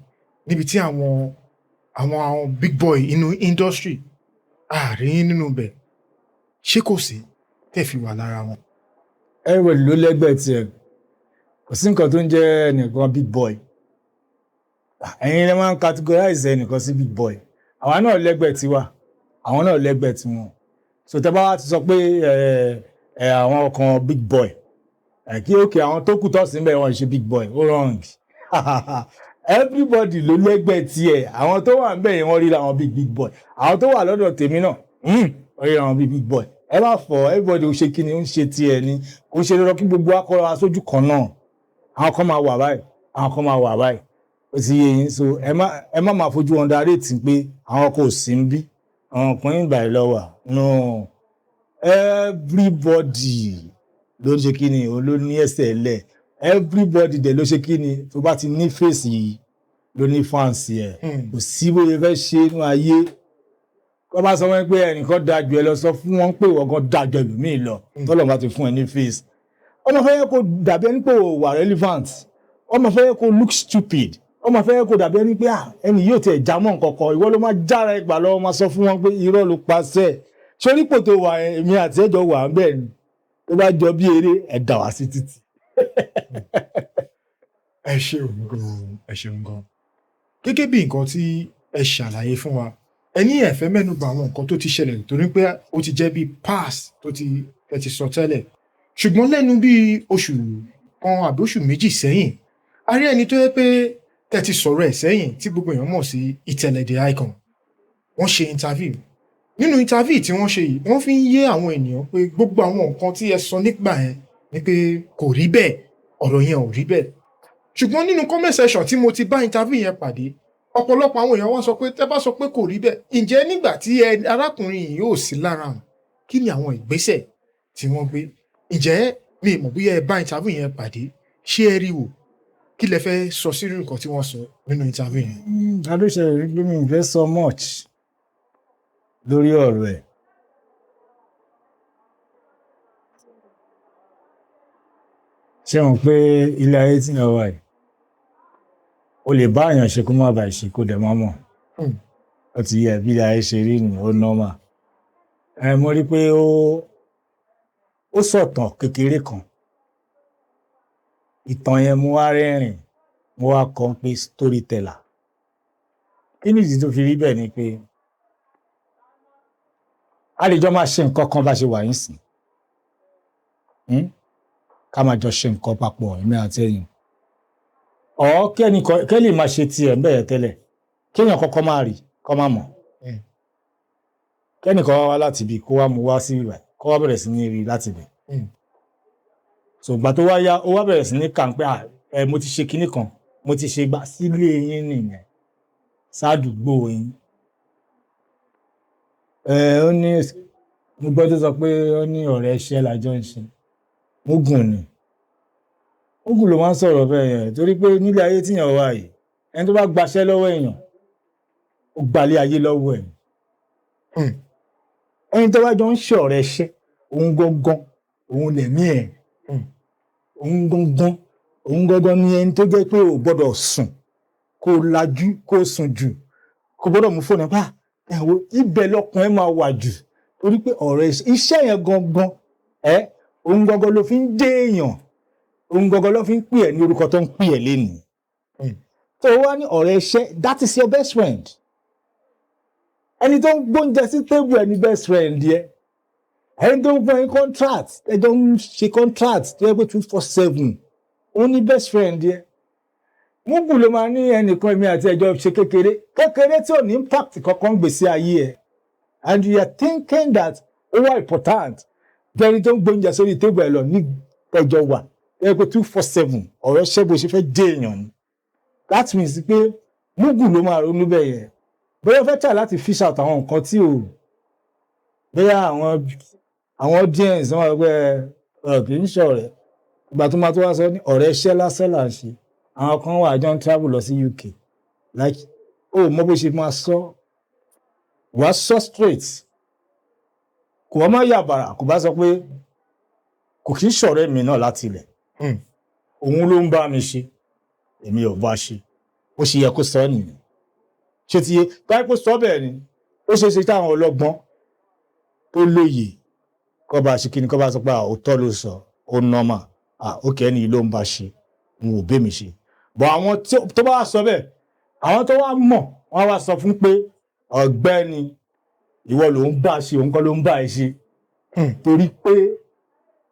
Speaker 2: níbi tí àwọn big boy inú industry, a rí nínú bẹ̀. Ṣé kò sí tẹ́ fi wà lára wọn?
Speaker 1: Everybody ló lẹ́gbẹ̀ẹ́ tiẹ̀. Kò sí nǹkan tó ń jẹ́ ẹnìkan big boy. Ẹ̀yin lè máa ń categorize ẹnìkan sí big boy. Àwa náà lẹ́gbẹ̀ẹ́ tiwa, àwọn náà lẹ́gbẹ̀ẹ́ tiwọn. So tẹ́ bá wá ti sọ pé ẹ ẹ àwọn kan big boy ẹ kí òkè, àwọn tó kù tọ́sí níbẹ̀ wọ́n ṣe big boy, ó wrong. Everybody ló lẹ́gbẹ̀ẹ́ tiẹ̀. Àwọn tó wà níbẹ̀ yẹn, wọ́n rí àwọn big big boy. Àwọn tó wà lọ́dọ̀ tèmi náà, wọ́n rí àwọn big big boy. Ẹ má fọ, everybody ó ṣe kí ni, ó ń ṣe tiẹ̀ ni. Kò ṣe dandan kí gbogbo akọ́ra wa sójú kan náà. Àwọn kan máa wà báyìí, àwọn kan máa wà báyìí. Ó ti yé yín. So ẹ má máa fojú underrate pé àwọn kò sí ń bí. Àwọn ọkùnrin ìgbà yìí lọ́wọ́. No, everybody ló ń ṣe kí ni, òun ló ní ẹsẹ̀ lẹ̀. Everybody dẹ̀ ló ṣe kí ni, tó bá ti ní face yìí ló ní fans ẹ̀. Kò sí bóyá fẹ́ ṣe inú ayé kọ́ bá sọ wọ́n pé ẹnìkan da jù ẹ lọ, sọ fún wọn pé ìwọ gan da jù ẹlòmíì lọ. Tọ́lọ́run bá ti fún ẹ ní face, ọmọ fẹ́ kó dàbí ẹni pé o wà relevant, ọmọ fẹ́ kó look stupid, ọmọ fẹ́ kó dàbí ẹni pé ẹni yóò tẹ̀ já mọ́ nǹkan kan. Ìwọ ló máa jára ẹ gbà lọ́wọ́, máa sọ fún wọn pé irọ́ ló pa sẹ́ẹ̀ sórí ipò tó wà yẹn. Èmi àti ẹjọ́ wà ń bẹ̀ ni, tó bá jọ bí eré, ẹ̀ dà wá sí títì.
Speaker 2: Ẹ ṣeun gan, ẹ ṣeun gan. Gẹ́gẹ́ bí nǹkan tí ẹ ṣàlàyé fún wa, ẹ ní ẹ fẹ́ mẹ́nubà àwọn nǹkan tó ti ṣẹlẹ̀ torí pé ó ti jẹ́ bí past tó ti ẹ ti sọ tẹ́lẹ̀. Ṣùgbọ́n lẹ́nu bí oṣù kan àbí oṣù 2 sẹ́yìn, a rí ẹni tó yẹ pé tẹ́ ti sọ̀rọ̀ ẹ̀ sẹ́yìn tí gbogbo èèyàn mọ̀ sí Ìtẹ̀lẹ̀ the Icon. Wọ́n ṣe interview. Nínú interview tí wọ́n ṣe yìí, wọ́n fi ń yé àwọn ènìyàn pé gbogbo àwọn nǹkan tí ẹ sọ nígbà yẹn ni pé kò rí bẹ́ẹ̀, ọ̀rọ̀ yẹn ò rí bẹ́ẹ̀. Ṣùgbọ́n nínú comment section tí mo ti bá interview yẹn pàdé, ọ̀pọ̀lọpọ̀ àwọn èèyàn wá sọ pé tẹ́ bá sọ pé kò rí bẹ́ẹ̀, ǹjẹ́ nígbà tí ẹ arákùnrin yìí yóò sí lára hàn, kí ni àwọn ìgbésẹ̀ tí wọ́n gbé? Ǹjẹ́ mi ì mọ̀ bóyá ẹ bá interview yẹn pàdé, ṣé ẹ rí wò? Kí lẹ fẹ́ sọ sínú nǹkan tí wọ́n sọ nínú interview yẹn?
Speaker 1: Adóṣe rí pé mi ì fẹ́ sọ much lórí ọ̀rọ̀ ẹ̀. Ṣé wọn pé ilé ayé tí wọ́n wà yìí, o lè bá èèyàn ṣe kó má bàa ṣe, kó dẹ̀ má mọ̀. Ó ti yẹ bí ilé ayé ṣe rí ni, ó normal. Ẹ mo rí pé ó sọ̀tàn kékeré kan. Ìtàn yẹn, mo wá rẹ́rìn, mo wá kọ pé storyteller. Kí nìdí tó fi rí bẹ́ẹ̀? Ni pé a lè jọ máa ṣe nǹkan kan bá ṣe wà yín sìn, Ká máa jọ ṣe nǹkan papọ̀, èmi àti ẹ̀yin. Ọ̀ kẹ́nìkan kẹ́lì máa ṣe tiẹ̀ ń bẹ̀rẹ̀ tẹ́lẹ̀, kéèyàn kọ́kọ́ máa rí kọ́ máa mọ̀. Kẹ́nìkan wá láti ibi kó wá mú wá sí ibà, kó wá bẹ̀rẹ̀ sí ní rí láti ibẹ̀. So ìgbà tó wá yá, ó wá bẹ̀rẹ̀ sí ní kà ń pé ẹ mo ti ṣe kinní kan, mo ti ṣe gbà sílé yín nìyẹn, sádùúgbò yín. Ẹ ó ní mo gbọ́ tó sọ pé ó ní ọ̀rẹ́ iṣẹ́ làjọ ń ṣe. Mugun ni. Mugun ló máa ń sọ̀rọ̀ bẹ́ẹ̀ yẹn, torí pé nílé ayé tíyàn wà yìí, ẹni tó bá gbaṣẹ́ lọ́wọ́ èèyàn, ó gbalé ayé lọ́wọ́ ẹ̀. Ẹni tó bá jọ ń ṣe ọ̀rẹ́ iṣẹ́, òun gangan, òun lẹ̀mí ẹ̀. Òun gangan, òun gangan ni ẹni tó jẹ́ pé ò gbọ́dọ̀ sùn, kó lajú, kó sùn jù, kó gbọ́dọ̀ mú fóònù ẹ̀ pa. Ẹ wo ibẹ̀ lọkàn ẹ máa wà jù, torí pé ọ̀rẹ́ iṣẹ́ yẹn gangan, ẹ òun gangan ló fi ń dé èèyàn, òun gangan ló fi ń pè ẹ́ ní orúkọ tó ń pè ẹ́ lénìí. Tó wá ní ọ̀rẹ́ iṣẹ́, that is your best friend. Ẹni tó ń gbóúnjẹ sí table ẹ ní best friend yẹ. Ẹni tó ń fún ẹ ní contract, ẹjọ́ ń ṣe contract tó yẹ pé 24/7, òun ní best friend yẹ. Mugu ló máa ní ẹnìkan èmi àti ẹjọ́ ṣe kékeré kékeré tí ò ní impact kankan gbèsè ayé ẹ, and you are thinking that ó wà important bẹ́ẹ̀ni tó ń gbóúnjẹ sórí table ẹ lọ ní ẹjọ́ wà ẹ pé 24/7 ọ̀rẹ́ ṣẹ́ bó ṣe fẹ́ dé èèyàn ni. That means pé mugu ló máa ronú bẹ́ẹ̀ yẹn. Bóyá ó fẹ́ try láti fish out àwọn nǹkan tí ò, bóyá àwọn audience wọn wọ́n pé ẹ kì í ṣọ̀rẹ́. Ìgbà tó máa tó wá sọ ní ọ̀rẹ́ iṣẹ́ lásán là ń ṣe, àwọn kan wà jọ ń travel lọ sí UK, like ó mọ bó ṣe máa sọ, wàá sọ straight, kò wọ́n má yàbàrà, kò bá sọ pé kò kí ń ṣọ̀rẹ́ mi náà láti ilẹ̀. Òun ló ń bá mi ṣe, èmi ò bá ṣe. Ó ṣe yẹ kó sọ nìyẹn. Ṣé ti yé báyìí? Kó sọ bẹ́ẹ̀ ni, ó ṣeé ṣe táwọn ọlọ́gbọ́n tó lóye kọ́ bá ṣe kíni, kọ́ bá sọ pé òótọ́ ló sọ, ó normal, ó kẹ́ ẹni yìí ló ń bá ṣe, òun ò bẹ́ mi ṣe. Bọ̀ àwọn tó bá wá sọ bẹ́ẹ̀, àwọn tó wá mọ̀ wọ́n wá sọ fún pé ọ̀gbẹ́ni, ìwọ ló ń bá ṣe, òun kọ́ ló ń bá ẹ ṣe. Torí pé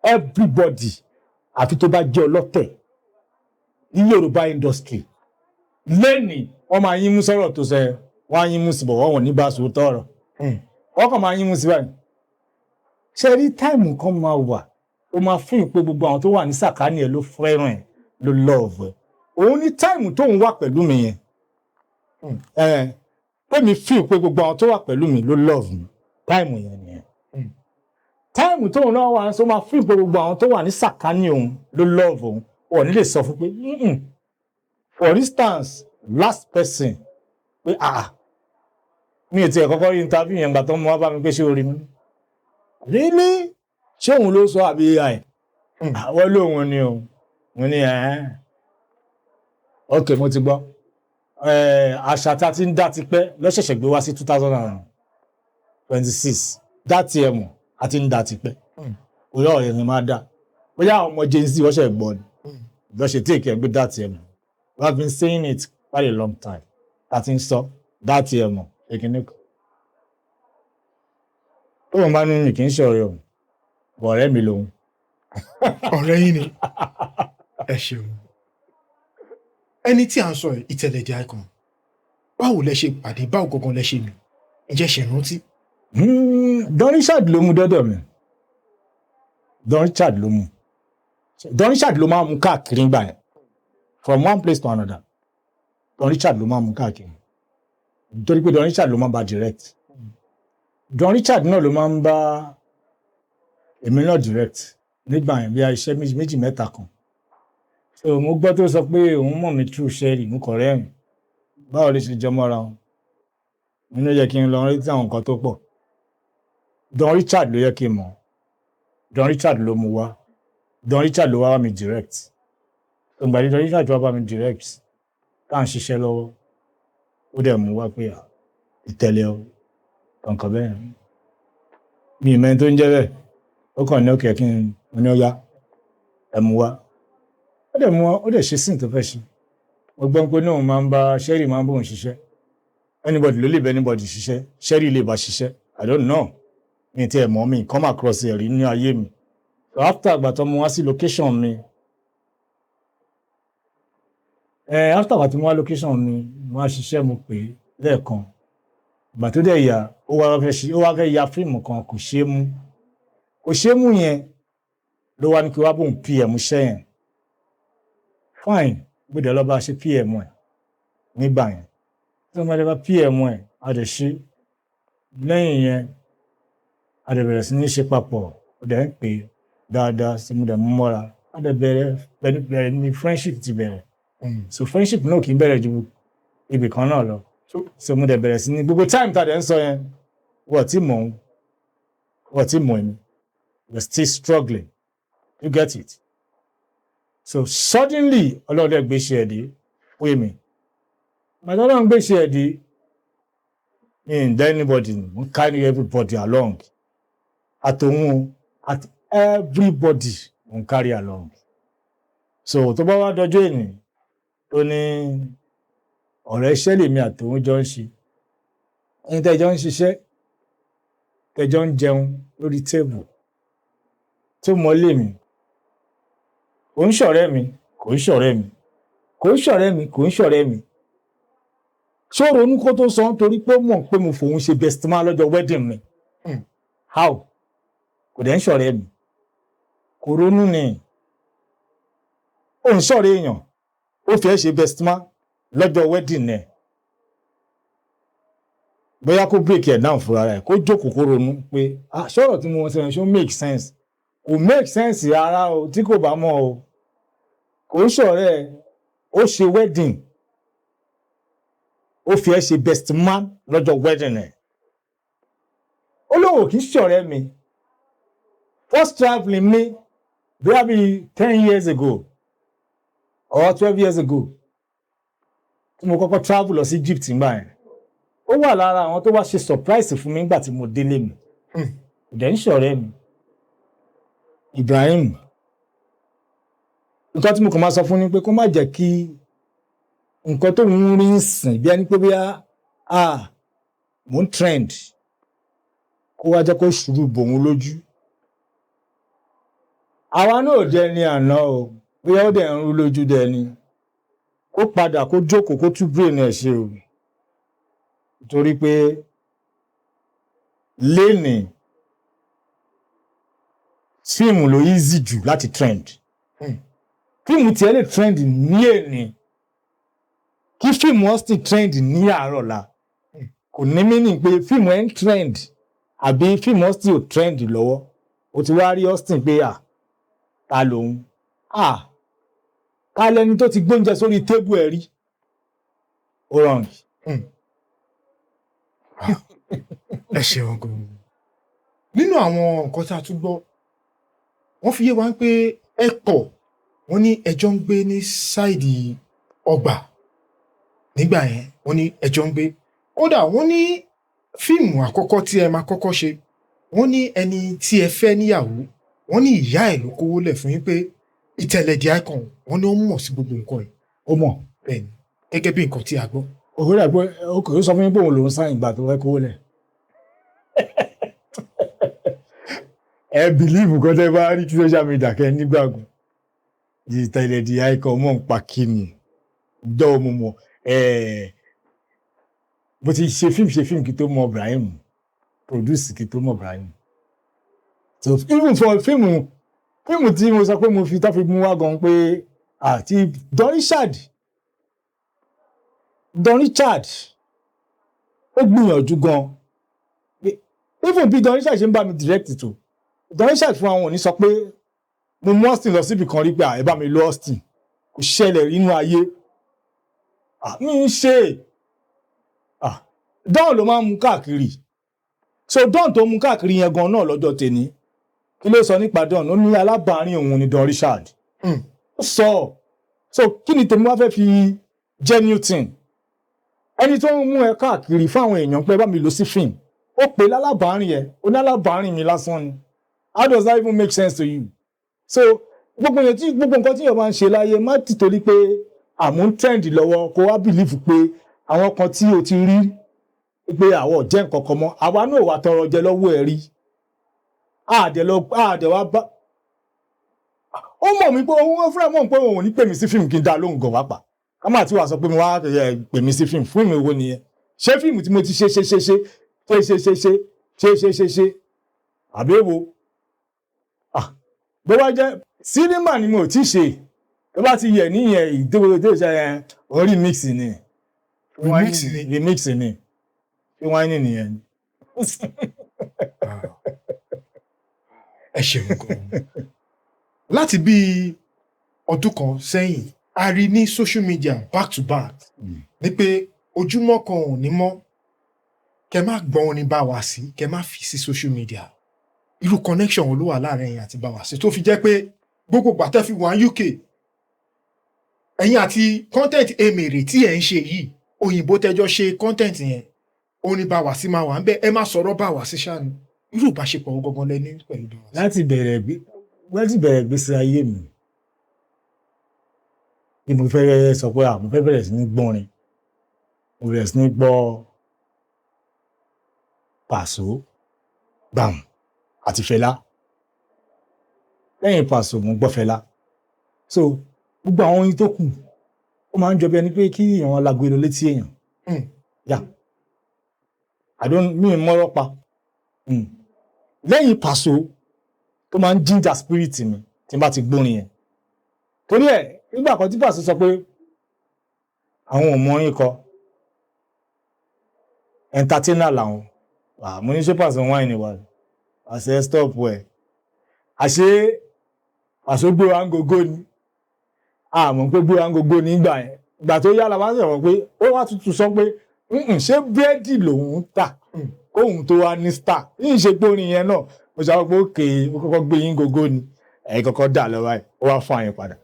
Speaker 1: everybody, àfi tó bá jẹ́ ọlọ́tẹ̀ ní Yorùbá industry lẹ́nìí, wọ́n máa yín mú sọ̀rọ̀ tó sọ yẹn, wọ́n á yín mú sí bọ̀, wọ́n wọ̀n ní bá sòótọ́ ọ̀rọ̀. Wọ́n kàn máa yín mú sí báyìí. Ṣe rí time kan máa wà, ó máa fún ìpè gbogbo àwọn tó wà ní sàkání ẹ ló fẹ́ràn ẹ, ló love ẹ. Òun ní time tóun wà pẹ̀lú mi yẹn. Tèmi feel pé gbogbo àwọn tó wà pẹ̀lú mi ló love mi, time yẹn nìyẹn. Time tóun náà wà, sọ máa feel pé gbogbo àwọn tó wà ní sàkání òun ló love òun, wọn ò ní lè sọ fún pé. For instance, last person pé, ah, mi ò tiẹ̀ kọ́kọ́ rí interview yẹn gbà tó mú wá bá mi pé, ṣé o rí mi really? Ṣé òun ló sọ àbí AI? Àwọn lóun ni o. Mo ní ẹ̀ ok, mo ti gbọ́. Àṣà tá a ti ń dá tipẹ́ lọ́sẹ̀ṣẹ̀ gbé wá sí 2026. Dá tiẹ̀ mọ̀, a ti ń dá tipẹ́. Òyà ọ̀rẹ́ mi máa dá bóyá àwọn ọmọ Gen Z wọ́n ṣẹ̀ gbọ́ ni lọ́ ṣe take ẹ̀ gbé dá tiẹ̀ mọ̀. We have been saying it quite a long time. Tá a ti ń sọ dá tiẹ̀ mọ̀ èkìní kan tóun bá ní mi kì í ṣe ọ̀rẹ́ òun, ọ̀rẹ́ mi lòun.
Speaker 2: Ọ̀rẹ́ yín ni. Ẹ ṣeun. Ẹni tí à ń sọ yìí, Ìtẹ̀lẹ̀ the Icon, báwo lẹ ṣe pàdé? Báwo gangan lẹ ṣe mì? Ǹjẹ́ ṣe rántí?
Speaker 1: Don Richard ló mú dọ́dọ̀ mi. Don Richard ló mú. Don Richard ló máa ń mú káàkiri ńgbà yẹn, from one place to another. Don Richard ló máa ń mú káàkiri nítorí pé Don Richard ló máa ń bá direct. Don Richard náà ló máa ń bá èmi náà direct nígbà yẹn, bí i iṣẹ́ méjì méjì mẹ́ta kan. So mo gbọ́ tó sọ pé òun mọ̀ mí through Sherry, mo kọ̀ rẹ́rìn. Báwo lè ṣe jọ mọ́ra wọn? Nínú yẹ kí n lọ rántí àwọn nǹkan tó pọ̀. Don Richard ló yẹ kí n mọ̀. Don Richard ló mú wá. Don Richard ló wá bá mi direct. Ìgbà tí Don Richard wá bá mi direct, tá à ń ṣiṣẹ́ lọ́wọ́, ó dẹ̀ mú wá pé, ìtẹ̀lẹ̀ o, kankan bẹ́ẹ̀. Mi ì mẹ́ni tó ń jẹ́ bẹ́ẹ̀. Ó kàn ní òkè kí n ní ó yá, ẹ mú wá. Ó dẹ̀ mú wá, ó dẹ̀ ṣe scene tó fẹ́ ṣe. Mo gbọ́ pé náà máa ń bá Sherry, máa ń bóun ṣiṣẹ́. Anybody ló lè bá anybody ṣiṣẹ́. Sherry lè bá ṣiṣẹ́, I don't know, mi ti ẹ̀ mọ̀, mi come across ẹ̀ rí ní ayé mi. So after àgbà tó mú wá sí location mi, after àgbà tó mú wá location mi, mo wá ṣiṣẹ́, mo pè é lẹ́ẹ̀kan. Ìgbà tó dẹ̀ yà, ó wá fẹ́ ya fíìmù kan, kò ṣeé mú. Kò ṣeé mú yẹn ló wá ní kí wá bóun PM iṣẹ́ yẹn. Fine, gbọ́dọ̀ lọ bá ṣe PM ẹ̀ nígbà yẹn. Tí wọ́n bá dé bá PM ẹ̀, a dẹ̀ ṣe. Lẹ́yìn yẹn, a dẹ̀ bẹ̀rẹ̀ sí ní ṣe papọ̀. Ó dẹ̀ ń pè é dáadáa sí, mo dẹ̀ mú mọ́ra. A dẹ̀ bẹ̀rẹ̀ bẹ̀rẹ̀ ní friendship ti bẹ̀rẹ̀. So friendship náà kì í bẹ̀rẹ̀ ju ibì kan náà lọ. So mo dẹ̀ bẹ̀rẹ̀ sí ní gbogbo time tá a dẹ̀ ń sọ yẹn, wọ́n ti mọ̀ èmi. We are still struggling, you get it? So suddenly, Ọlọ́run dẹ̀ gbé ṣe ẹ̀ dé fún èmi. Gbàtà Ọlọ́run gbé ṣe ẹ̀ dé, mi ì dá anybody, mo carry everybody along. Àtòun àti everybody, mo carry along. So tó bá wá dọjọ́ èní, tó ní ọ̀rẹ́ iṣẹ́ lèmi àtòun jọ ń ṣe, ẹni tẹ́jọ́ ń ṣiṣẹ́, tẹ́jọ́ ń jẹun lórí table, tó mọ́lé mi, kò ń ṣọ̀rẹ́ mi, kò ń ṣọ̀rẹ́ mi, kò ń ṣọ̀rẹ́ mi, kò ń ṣọ̀rẹ́ mi. Ṣó ronú kó tó sọ? Nítorí pé ó mọ̀ pé mo fòun ṣe best man lọ́jọ́ wedding mi. How? Kò dẹ̀ ń ṣọ̀rẹ́ mi. Kò ronú ni. Ó ń ṣọ̀rẹ́ èèyàn, ó fi ẹ́ ṣe best man lọ́jọ́ wedding ẹ̀. Bóyá kó break ẹ̀ down fúnra rẹ̀, kó jókòó, kó ronú pé, ah, ṣọ́rọ̀ tí mo sọ yẹn, ṣó make sense? Kò make sense rárá o. Tí kò bá mọ̀ o, kò ń ṣọ̀rẹ́ ẹ̀. Ó ṣe wedding, ó fi ẹ́ ṣe best man lọ́jọ́ wedding ẹ̀. Ó lóun ò kì í ṣọ̀rẹ́ mi. First travelling mi, bóyá bíi 10 years ago or 12 years ago, tí mo kọ́kọ́ travel lọ sí Egypt nígbà yẹn, ó wà lára àwọn tó wá ṣe surprise fún mi nígbà tí mo délé mi. Kò dẹ̀ ń ṣọ̀rẹ́ mi. Ibrahim, nǹkan tí mo kàn máa sọ fún ni pé kó má jẹ́ kí nǹkan tó ń rí ń sìn bí ẹni pé bóyá, ah, mò ń trend, kó wá jẹ́ kó ṣùrù bòun lójú. Àwa náà ò dẹni àná o. Bóyá ó dẹ̀ ń rú lójú dẹni, kó padà, kó jókòó, kó tún brain ẹ̀ ṣe o, torí pé lénìí, fíìmù ló easy jù láti trend. Fíìmù tiẹ̀ lè trend ní èní, kí fíìmù Austin trend ní àárọ̀ la. Kò ní meaning pé fíìmù ẹ̀ ń trend àbí fíìmù Austin ò trend lọ́wọ́. O ti wá rí Austin pé à ta lòun, à ká lẹni tó ti gbóúnjẹ sórí table ẹ̀ rí. Ó wrong.
Speaker 2: Ẹ ṣeun gan. Nínú àwọn nǹkan tí a tún gbọ́, wọ́n fi yé wa pé ẹ pọ̀, wọ́n ní ẹjọ́ ń gbé ní side ọgbà nígbà yẹn. Wọ́n ní ẹjọ́ ń gbé. Kódà wọ́n ní fíìmù àkọ́kọ́ tí ẹ máa kọ́kọ́ ṣe, wọ́n ní ẹni tí ẹ fẹ́ níyàwó, wọ́n ní ìyá ẹ̀ ló kówó lẹ̀ fún yín pé Ìtẹ̀lẹ̀ the Icon, wọ́n ní ó mọ̀ sí gbogbo nǹkan yìí.
Speaker 1: Ó mọ̀.
Speaker 2: Bẹ́ẹ̀ ni, gẹ́gẹ́ bí nǹkan tí a gbọ́.
Speaker 1: Òwe rẹ̀ pé ó kò sọ fún yín pé òun lòún sáyìn ìgbà tó fẹ́ kówó lẹ̀. Ẹ believe nǹkan tẹ́ bá rí tí social media kẹ́ nígbàgbọ́. Ìtẹ̀lẹ̀ the Icon mọ̀ ń pa kíni ìjọ mo mọ̀ bó ti ṣe fíìmù, ṣe fíìmù kí tó mọ Ibrahim, produce kí tó mọ Ibrahim. So even for fíìmù tí mo sọ pé mo fi tó fi mú wá gan pé àti Don Richard ó gbìyànjú gan. Even bí Don Richard ṣe ń bá mi direct tó, Don Richard fún àwọn ò ní sọ pé mo mú Austin lọ síbi kan rí pé ẹ bá mi lo Austin. Kò ṣẹlẹ̀ rí inú ayé mi ń ṣe. Don ló máa ń mú káàkiri. So Don tó mú káàkiri yẹn gan náà lọ́jọ́ tèmi, kí ló sọ nípa Don? Ó ní alábàárín òun ni Don Richard. Ó sọ. So kí ni tèmi wá fẹ́ fi jẹ́ new thing? Ẹni tó ń mú ẹ káàkiri fáwọn èèyàn pé bá mi lò sí fíìmù, ó pè lálábàárín yẹn, ó ní alábàárín mi lásán ni. How does that even make sense to you? So gbogbo yẹn tí gbogbo nǹkan tí yẹn máa ń ṣe láyé, má ti torí pé àmú ń trend lọ́wọ́ kó wá believe pé àwọn kan tí o ti rí pé àwọn ò jẹ́ nǹkan kan mọ́. Àwa náà wà tọrọ jẹ lọ́wọ́ ẹ̀ rí, àdẹ lọ àdẹ wá bá ó mọ̀ mí pé òun fúnra mọ̀ pé òun ò ní pè mí sí fíìmù kí n dá lóhùn gan wá pa ká má tí wàá sọ pé mo wá pè mí sí fíìmù. Fíìmù wo nìyẹn? Ṣé fíìmù tí mo ti ṣe ṣe ṣe ṣe ṣe ṣe ṣe ṣe ṣe ṣe ṣe ṣe àbí èwo? Bó bá jẹ́ sinimá ni mo ò tí ṣe, tó bá ti yẹ níyẹn ìdókòwò tó ṣe yẹn, òun remix ni.
Speaker 2: Remix ni.
Speaker 1: Remix ni, ṣé wọ́n ní nìyẹn ni.
Speaker 2: Ẹ ṣeun gan. Láti bí ọdún kan sẹ́yìn, a rí ní social media back to back ní pé ojúmọ́ kan ò ní mọ́ kẹ má gbọ́n orin bá wa sí, kẹ má fi sí social media. Irú connection wo ló wà láàrin ẹ̀yin àti Bawasi tó fi jẹ́ pé gbogbo gbàtẹ́ fi wà ní UK, ẹ̀yin àti content emèrè tí ẹ̀ ń ṣe yìí, òyìnbó tẹjọ́ ṣe content yẹn, orin Bawasi máa wà ń bẹ, ẹ má sọ̀rọ̀ Bawasi ṣáà ni. Irú ìbáṣepọ̀ wo gangan lẹ ní pẹ̀lú Bawasi?
Speaker 1: Láti bẹ̀rẹ̀ ìgbésí ayé mi bí mo fẹ́ sọ pé mo fẹ́ bẹ̀rẹ̀ sí ní gbọ́rin, mo bẹ̀rẹ̀ sí ní gbọ́ Pàṣọ Gbàm àti Fẹlá. Lẹ́yìn Pàṣọ, mo gbọ́ Fẹlá. So gbogbo àwọn orin tó kù, ó máa ń jọ bí ẹni pé kí èèyàn lago èlò létí èèyàn. Yeah, I don't mi mọ́rọ́ pa. Lẹ́yìn Pàṣọ tó máa ń ginger spirit mi tí n bá ti gbórin yẹn, torí ẹ̀ nígbà kan tí Pàṣọ sọ pé àwọn ò mọ orin kọ, entertainer làwọn. Mo ní ṣé Pàṣọ wine wà àṣẹ stop ẹ̀, àṣé Pàṣọ gbé wa ń gogo ni. Àmọ́ pé gbé wa ń gogo nígbà yẹn, ìgbà tó yára wá sọ̀rọ̀ pé ó wá tuntun sọ pé "Mm-mm, ṣé búrẹ́dì lòun ń tà kóhun tó wá ní star?" Yìí ṣe pé orin yẹn náà mo sọ pé òkè ó kọ́kọ́ gbé yín gogo ni, ẹ̀yin kọ́kọ́ dà lọ́wọ́ ẹ̀, ó wá fún àyìn padà.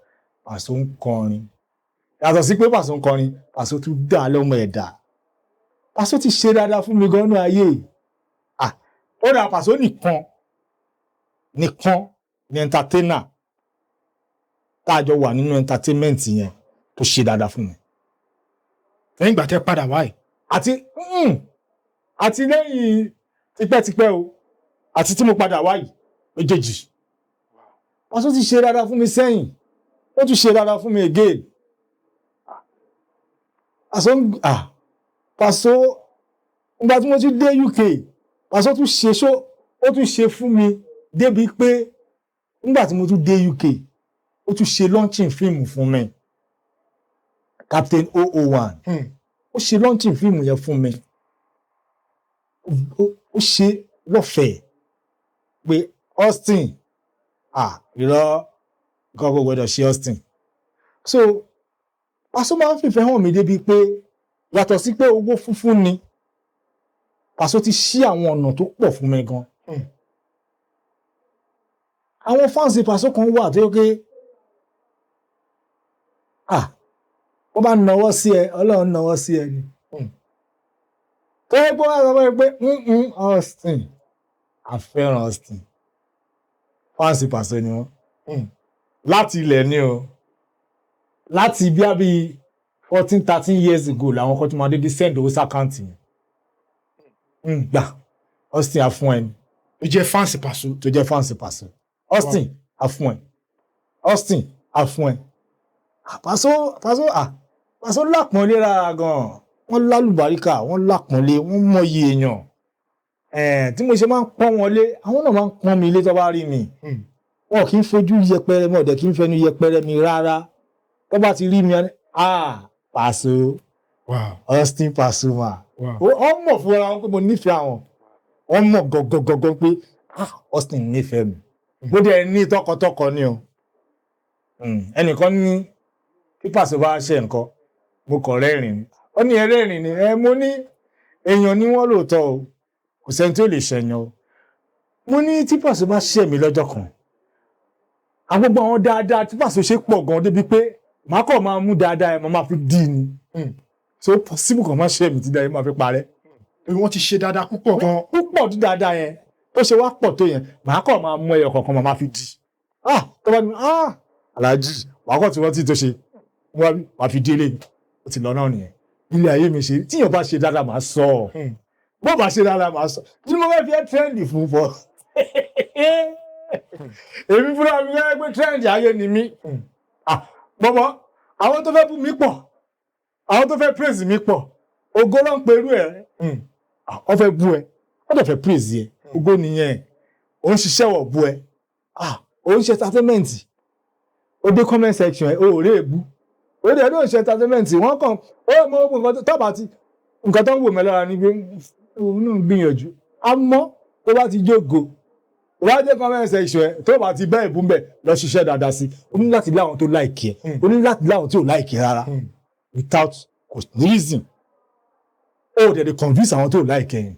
Speaker 1: Pàṣọ ń kọrin, yàtọ̀ sí pé Pàṣọ ń kọrin, Pàṣọ tún dà lọ́mọ ẹ̀dá. Pàṣọ ti ṣe dáadáa fún mi gan-an ayé. Ó dà, Pàṣọ nìkan nìkan ní entertainer tá a jọ wà nínú entertainment yẹn tó ṣe dáadáa fún mi.
Speaker 2: Lẹ́yìn ìgbà tẹ́ padà wáyé?
Speaker 1: Àti lẹ́yìn tipẹ́tipẹ́ o, àti tí mo padà wáyìí, méjèèjì. Pàṣọ ti ṣe dáadáa fún mi sẹ́yìn, ó tún ṣe dáadáa fún mi again. Pàṣọ Pàṣọ, ìgbà tí mo ti dé UK, Pàṣọ tún ṣe ṣó, ó tún ṣe fún mi débi pé nígbà tí mo tún dé UK, ó tún ṣe launching fíìmù fún mi, Captain 001. Ó ṣe launching fíìmù yẹn fún mi. Ó ṣe lọ́fẹ̀ẹ́ pé Austin, ah, irọ́, nǹkan kò gbọdọ̀ ṣe Austin. So Paso máa ń fìfẹ́ hàn mí débi pé yàtọ̀ sí pé owó fúnfún ni, Paso ti ṣí àwọn ọ̀nà tó pọ̀ fún mi gan. Àwọn fans Paso kan wà tó yẹ pé, ah, wọ́n bá nawọ́ sí ẹ, Ọlọ́run nawọ́ sí ẹ ni. Tó yẹ pé wọ́n sọ fún mi pé, Austin, a fẹ́ràn Austin." Fans Paso ni wọ́n. Láti ilẹ̀ ni o, láti bí i 14, 13 years ago làwọn kan tó máa dédé send owó sí account yẹn. Gbà, Austin, a fún ẹ ni.
Speaker 2: Ó jẹ́ fans Paso.
Speaker 1: Tó jẹ́ fans Paso. "Austin, a fún ẹ. Austin, a fún ẹ." Ah, Paso, Paso, ah, Paso lápọ̀nlé rárá gan-an. Wọ́n lálùbáríkà, wọ́n lápọ̀nlé, wọ́n mọyì èèyàn. Tí mo ṣe máa ń pọ́n wọn lé, àwọn náà máa ń pọ́n mi lé tó bá rí mi. Wọn kì í fojú yẹpẹrẹ mi, ọ̀dẹ̀ kì í fẹnu yẹpẹrẹ mi rárá. Tó bá ti rí mi, wọ́n ní, "Ah, Paso." Austin Pasuma. Wọ́n mọ̀ fúnra wọn pé mo nífẹ̀ẹ́ àwọn. Wọ́n mọ̀ gangan pé, ah, Austin nífẹ̀ẹ́ mi. Bó dẹ̀ ní tọkàntọkàn ni o. Ẹnìkan ní kí Paso bá ṣe nǹkan, mo kàn rẹ́rìn ni. Ó ní ẹrẹ́rìn ni ẹ. Mo ní èèyàn ni wọ́n lóòótọ́ o, kò sẹ́ni tí ó lè ṣẹ̀yàn o. Mo ní tí Paso bá ṣẹ̀ mí lọ́jọ́ kan, àwọn gbogbo àwọn dáadáa tí Paso ṣe pọ̀ gan débi pé màá kàn máa mú dáadáa ẹ̀, màá máa fi dì í ni. So possible kan máa ṣẹ̀ mí tí dáadáa máa fi parẹ́.
Speaker 2: Torí wọ́n ti ṣe dáadáa púpọ̀ gan.
Speaker 1: Púpọ̀ tí dáadáa yẹn tó ṣe wá pọ̀ tó yẹn, màá kàn máa mú ẹyọ kọ̀ọ̀kan, màá máa fi dì í. Ah, tó bá ní, "Ah, aláàjì," màá kàn tí wọ́n ti tó ṣe wọ́n wá fi délé, ó ti lọ náà nìyẹn. Ilé ayé mi ṣe, tíyàn bá ṣe dáadáa, màá sọ ọ́. Bó bá ṣe dáadáa, màá sọ. Kí ni mo fẹ́ fi ẹ́ trend fún fọ́? Èmi fúnra mi fẹ́ pé trend ayé ni mí. Ah, bọ́bọ́, àwọn tó fẹ́ bú mi pọ̀, àwọn tó fẹ́ praise mi pọ̀. Ògo ló ń perú ẹ̀. Wọ́n fẹ́ bú ẹ, wọ́n dẹ̀ fẹ́ praise ẹ. Ògo nìyẹn. Ò ń ṣiṣẹ́, wọ̀ bú ẹ. Ah, ò ń ṣe entertainment, ó dé comment section ẹ, ó rí èbú, ó dẹ̀ ló ń ṣe entertainment. Wọ́n kàn ó mọ ogun nǹkan tó bá ti nǹkan tó ń wò mí lára ni pé òun náà ń gbìyànjú. Àmọ́ tó bá ti jógo, tó bá dé comment section ẹ, tó bá ti bẹ́ẹ̀ bú mbẹ̀, lọ ṣiṣẹ́ dáadáa sí. O ní láti láwọn tó like ẹ, o ní láti láwọn tí ò like ẹ rárá. Without reason, o ò dẹ̀ lè convince àwọn tó like ẹ yẹn.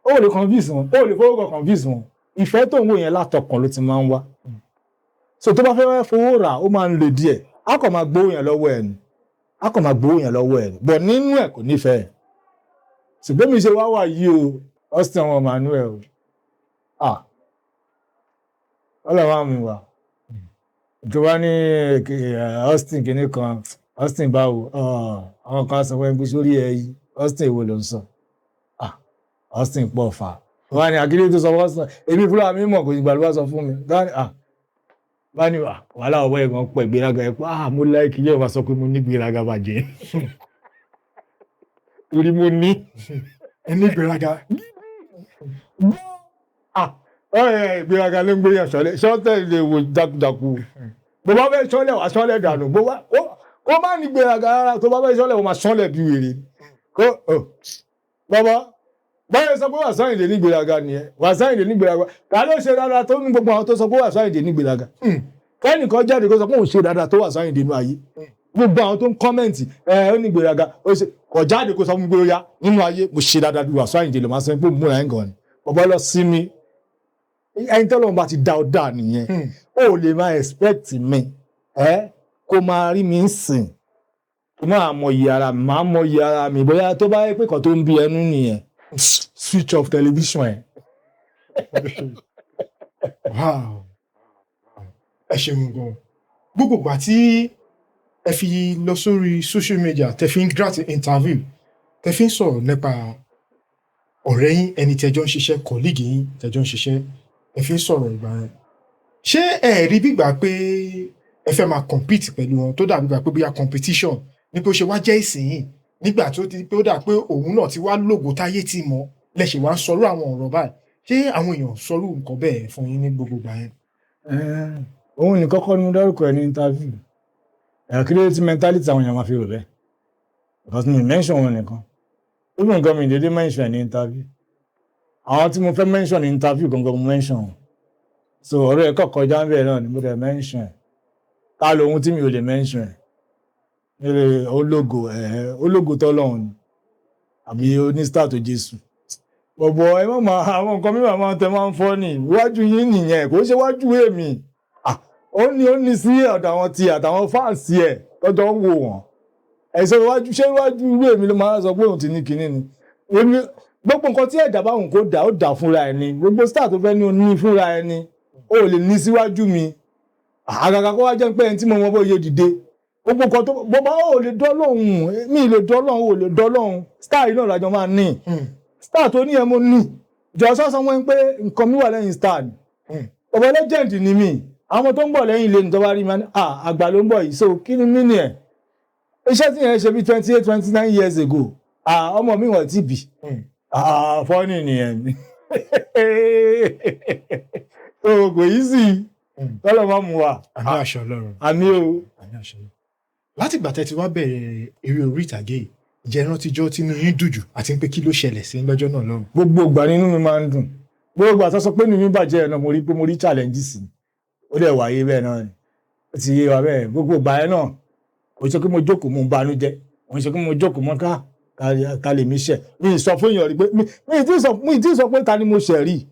Speaker 1: O ò lè convince wọn, o ò lè fowó kan convince wọn. Ìfẹ́ tó ń wò yẹn, látọkàn ló ti máa ń wá. So tó bá fẹ́ fowó rà, ó máa ń le díẹ̀. Á kàn máa gbowó yẹn lọ́wọ́ ẹ̀ ni, á kàn máa gbowó yẹn lọ́wọ́ ẹ̀ ni, but nínú ẹ̀, kò nífẹ̀ẹ́. Ṣùgbọ́n mi ṣe wá wà yìí o, Austin ọmọ Emmanuel o, ah, ọlọ́run àmì wà. Tó bá ní Austin kìíní kan, Austin báwo, àwọn kan sọ pé sórí ẹ yìí, Austin èwo ló ń sọ? Ah, Austin pọ̀ fà. Wọ́n ní akíndé tó sọ fún Austin, èmi fúnra mi mọ̀, kò sì gbàdúrà sọ fún mi. Ah, bá ní wàhálà ọwọ́ ẹ̀gbọ́n pọ̀, ìgbéraga ẹ̀ pọ̀. Ah, mo like yẹ́ wá sọ pé mo ní ìgbéraga bàjẹ́, torí mo ní.
Speaker 2: Ẹ ní ìgbéraga.
Speaker 1: Ah, ìgbéraga ló ń gbé yàn sọ́lẹ̀ sọ́tẹ̀ lè wo jákujáku. Bó bá fẹ́ sọ́lẹ̀, wà sọ́lẹ̀ dànù. Bó bá kó má ní ìgbéraga rárá, tó bá fẹ́ sọ́lẹ̀, wọ́n máa sọ́lẹ̀ bí wèrè. Kó bàbá báyọ̀ sọ pé Wàsíù Àyìndé ní ìgbéraga nìyẹn. Wàsíù Àyìndé ní ìgbéraga, ta ló ṣe dáadáa tó ní gbogbo àwọn tó sọ pé Wàsíù Àyìndé ní ìgbéraga? Kẹ́nìkan jáde kó sọ pé òun ṣe dáadáa tó Wàsíù Àyìndé nínú ayé. Gbogbo àwọn tó ń comment ẹ, ó ní ìgbéraga, ó ṣe kọ̀ jáde kó sọ fún mi pé ó yá, nínú ayé, mo ṣe dáadáa bí Wàsíù Àyìndé lọ. Máa sọ pé múra ẹ̀ gan ni. Bàbá lọ sí mi, ẹni tọ́lọ́run bá ti dá ọ dá nìyẹn. Ó lè máa expect mi ẹ kó máa rí mi sìn, kó máa mọ iye ara mi, máa mọ iye ara mi. Bóyá tó bá yẹ pé kan tó ń bí ẹnu nìyẹn, switch off television ẹ.
Speaker 2: Wow, ẹ ṣeun gan. Gbogbo ìgbà tí ẹ fi lọ sórí social media, tẹ fi ń grant interview, tẹ fi ń sọ̀rọ̀ nípa ọ̀rẹ́ yín, ẹni tẹjọ́ ń ṣiṣẹ́, colleague yín tẹjọ́ ń ṣiṣẹ́, ẹ fi ń sọ̀rọ̀ ìgbà yẹn, ṣé ẹ rí bígbà pé ẹ fẹ́ máa compete pẹ̀lú wọn, tó dàbí gbà pé bóyá competition ní pé ó ṣe wá jẹ́ ìsìnyìn, nígbà tó ti pé ó dà pé òun náà ti wá lógo táyé ti mọ̀, lẹ́sẹ̀ wá ń sọ̀rọ̀ àwọn ọ̀rọ̀ báyìí? Ṣé àwọn èèyàn sọ̀rọ̀ nǹkan bẹ́ẹ̀ fún yín ní gbogbo ìgbà yẹn?
Speaker 1: Òun ní kọ́kọ́ ni mo dárúkọ ẹ ní interview. Ẹ̀ kí ló dé tí mentality àwọn èèyàn máa fi rò bẹ́ẹ̀? Because mi mention wọn nìkan. Even nǹkan mi dédé mention ní interview. Àwọn tí mo fẹ́ mention ní interview gangan mo mention wọn. So ọ̀rọ̀ ẹ̀ kọ̀ọ̀kan kọjá ń bẹ̀ náà ni mo dẹ̀ mention ẹ̀. Ta lóhun tí mi ò lè mention ẹ̀? Mi lè ológo ẹ̀, ológo tọ́lọ́run ni àbí oní star tó Jésù. Bọ̀bọ̀, ẹ má máa àwọn nǹkan mímọ̀ máa tẹ máa ń fọ́ ní iwájú yín nìyẹn, kò ṣe wájú èmi. Ah, ó ní sí ọ̀dọ̀ àwọn ti àtàwọn fans ẹ̀ tọ́jọ́ ń wò wọ́n. Ẹ̀ sọ iwájú, ṣé iwájú irú èmi ló máa sọ pé òun ti ní kinní ni? Èmi, gbogbo nǹkan tí ẹ̀dá bá wùn kó dà, ó dà fúnra ẹ̀ ni. Gbogbo star tó fẹ́ ní o ní fúnra ẹ̀ ni. O ò lè ní síwájú mi. Àgàgà kó wá jẹ́ pé ẹni tí mo mọ bó yẹ dìde. Gbogbo nǹkan tó bó bá ò lè dọ́ lóhùn, mi lè dọ́ lóhùn, ò lè dọ́ lóhùn. Star yìí náà lájọ máa ní. Star tó ní ẹ mo ní. Jọ sọ́sọ́ wọn pé nǹkan mi wà lẹ́yìn star ni. Bọ̀bọ̀, legend ni mí. Àwọn tó ń bọ̀ lẹ́yìn ilé ní tó bá rí mi ní, à, àgbà ló ń bọ̀ yìí. So kí ni mí ni ẹ̀? Iṣẹ́ tí yẹn ṣe bí 28, 29 years ago. Ah, ọmọ mi wọ̀n ti bì. Ah, funny nìyẹn. So kò yí sí. Tọ́lọ̀ máa mú wa.
Speaker 2: Àmì àṣẹ Ọlọ́run.
Speaker 1: Àmì o.
Speaker 2: Àmì àṣẹ Ọlọ́run. Láti ìgbà tẹ́ ti wá bẹ̀rẹ̀ eré orí ìtàgé yìí, ǹjẹ́ ẹ rántí ijọ́ tínú yín dùn jù, àti pé kí ló ṣẹlẹ̀ sí lọ́jọ́ náà lọ́hùn?
Speaker 1: Gbogbo ìgbà nínú mi máa ń dùn. Gbogbo ìgbà tó sọ pé inú mi bàjẹ́ náà, mo rí pé mo rí challenges ni. Ó dẹ̀ wáyé bẹ́ẹ̀ náà ni. Ó ti yé wa bẹ́ẹ̀. Gbogbo ìgbà yẹn náà, kò ṣe pé mo jókòó mo ń banújẹ́. Kò ṣe pé mo jókòó mọ́ ká ta lè mi ṣẹ̀. Mi ì sọ fún èèyàn rí pé mi ì tí sọ pé ta ni mo ṣẹ̀ rí.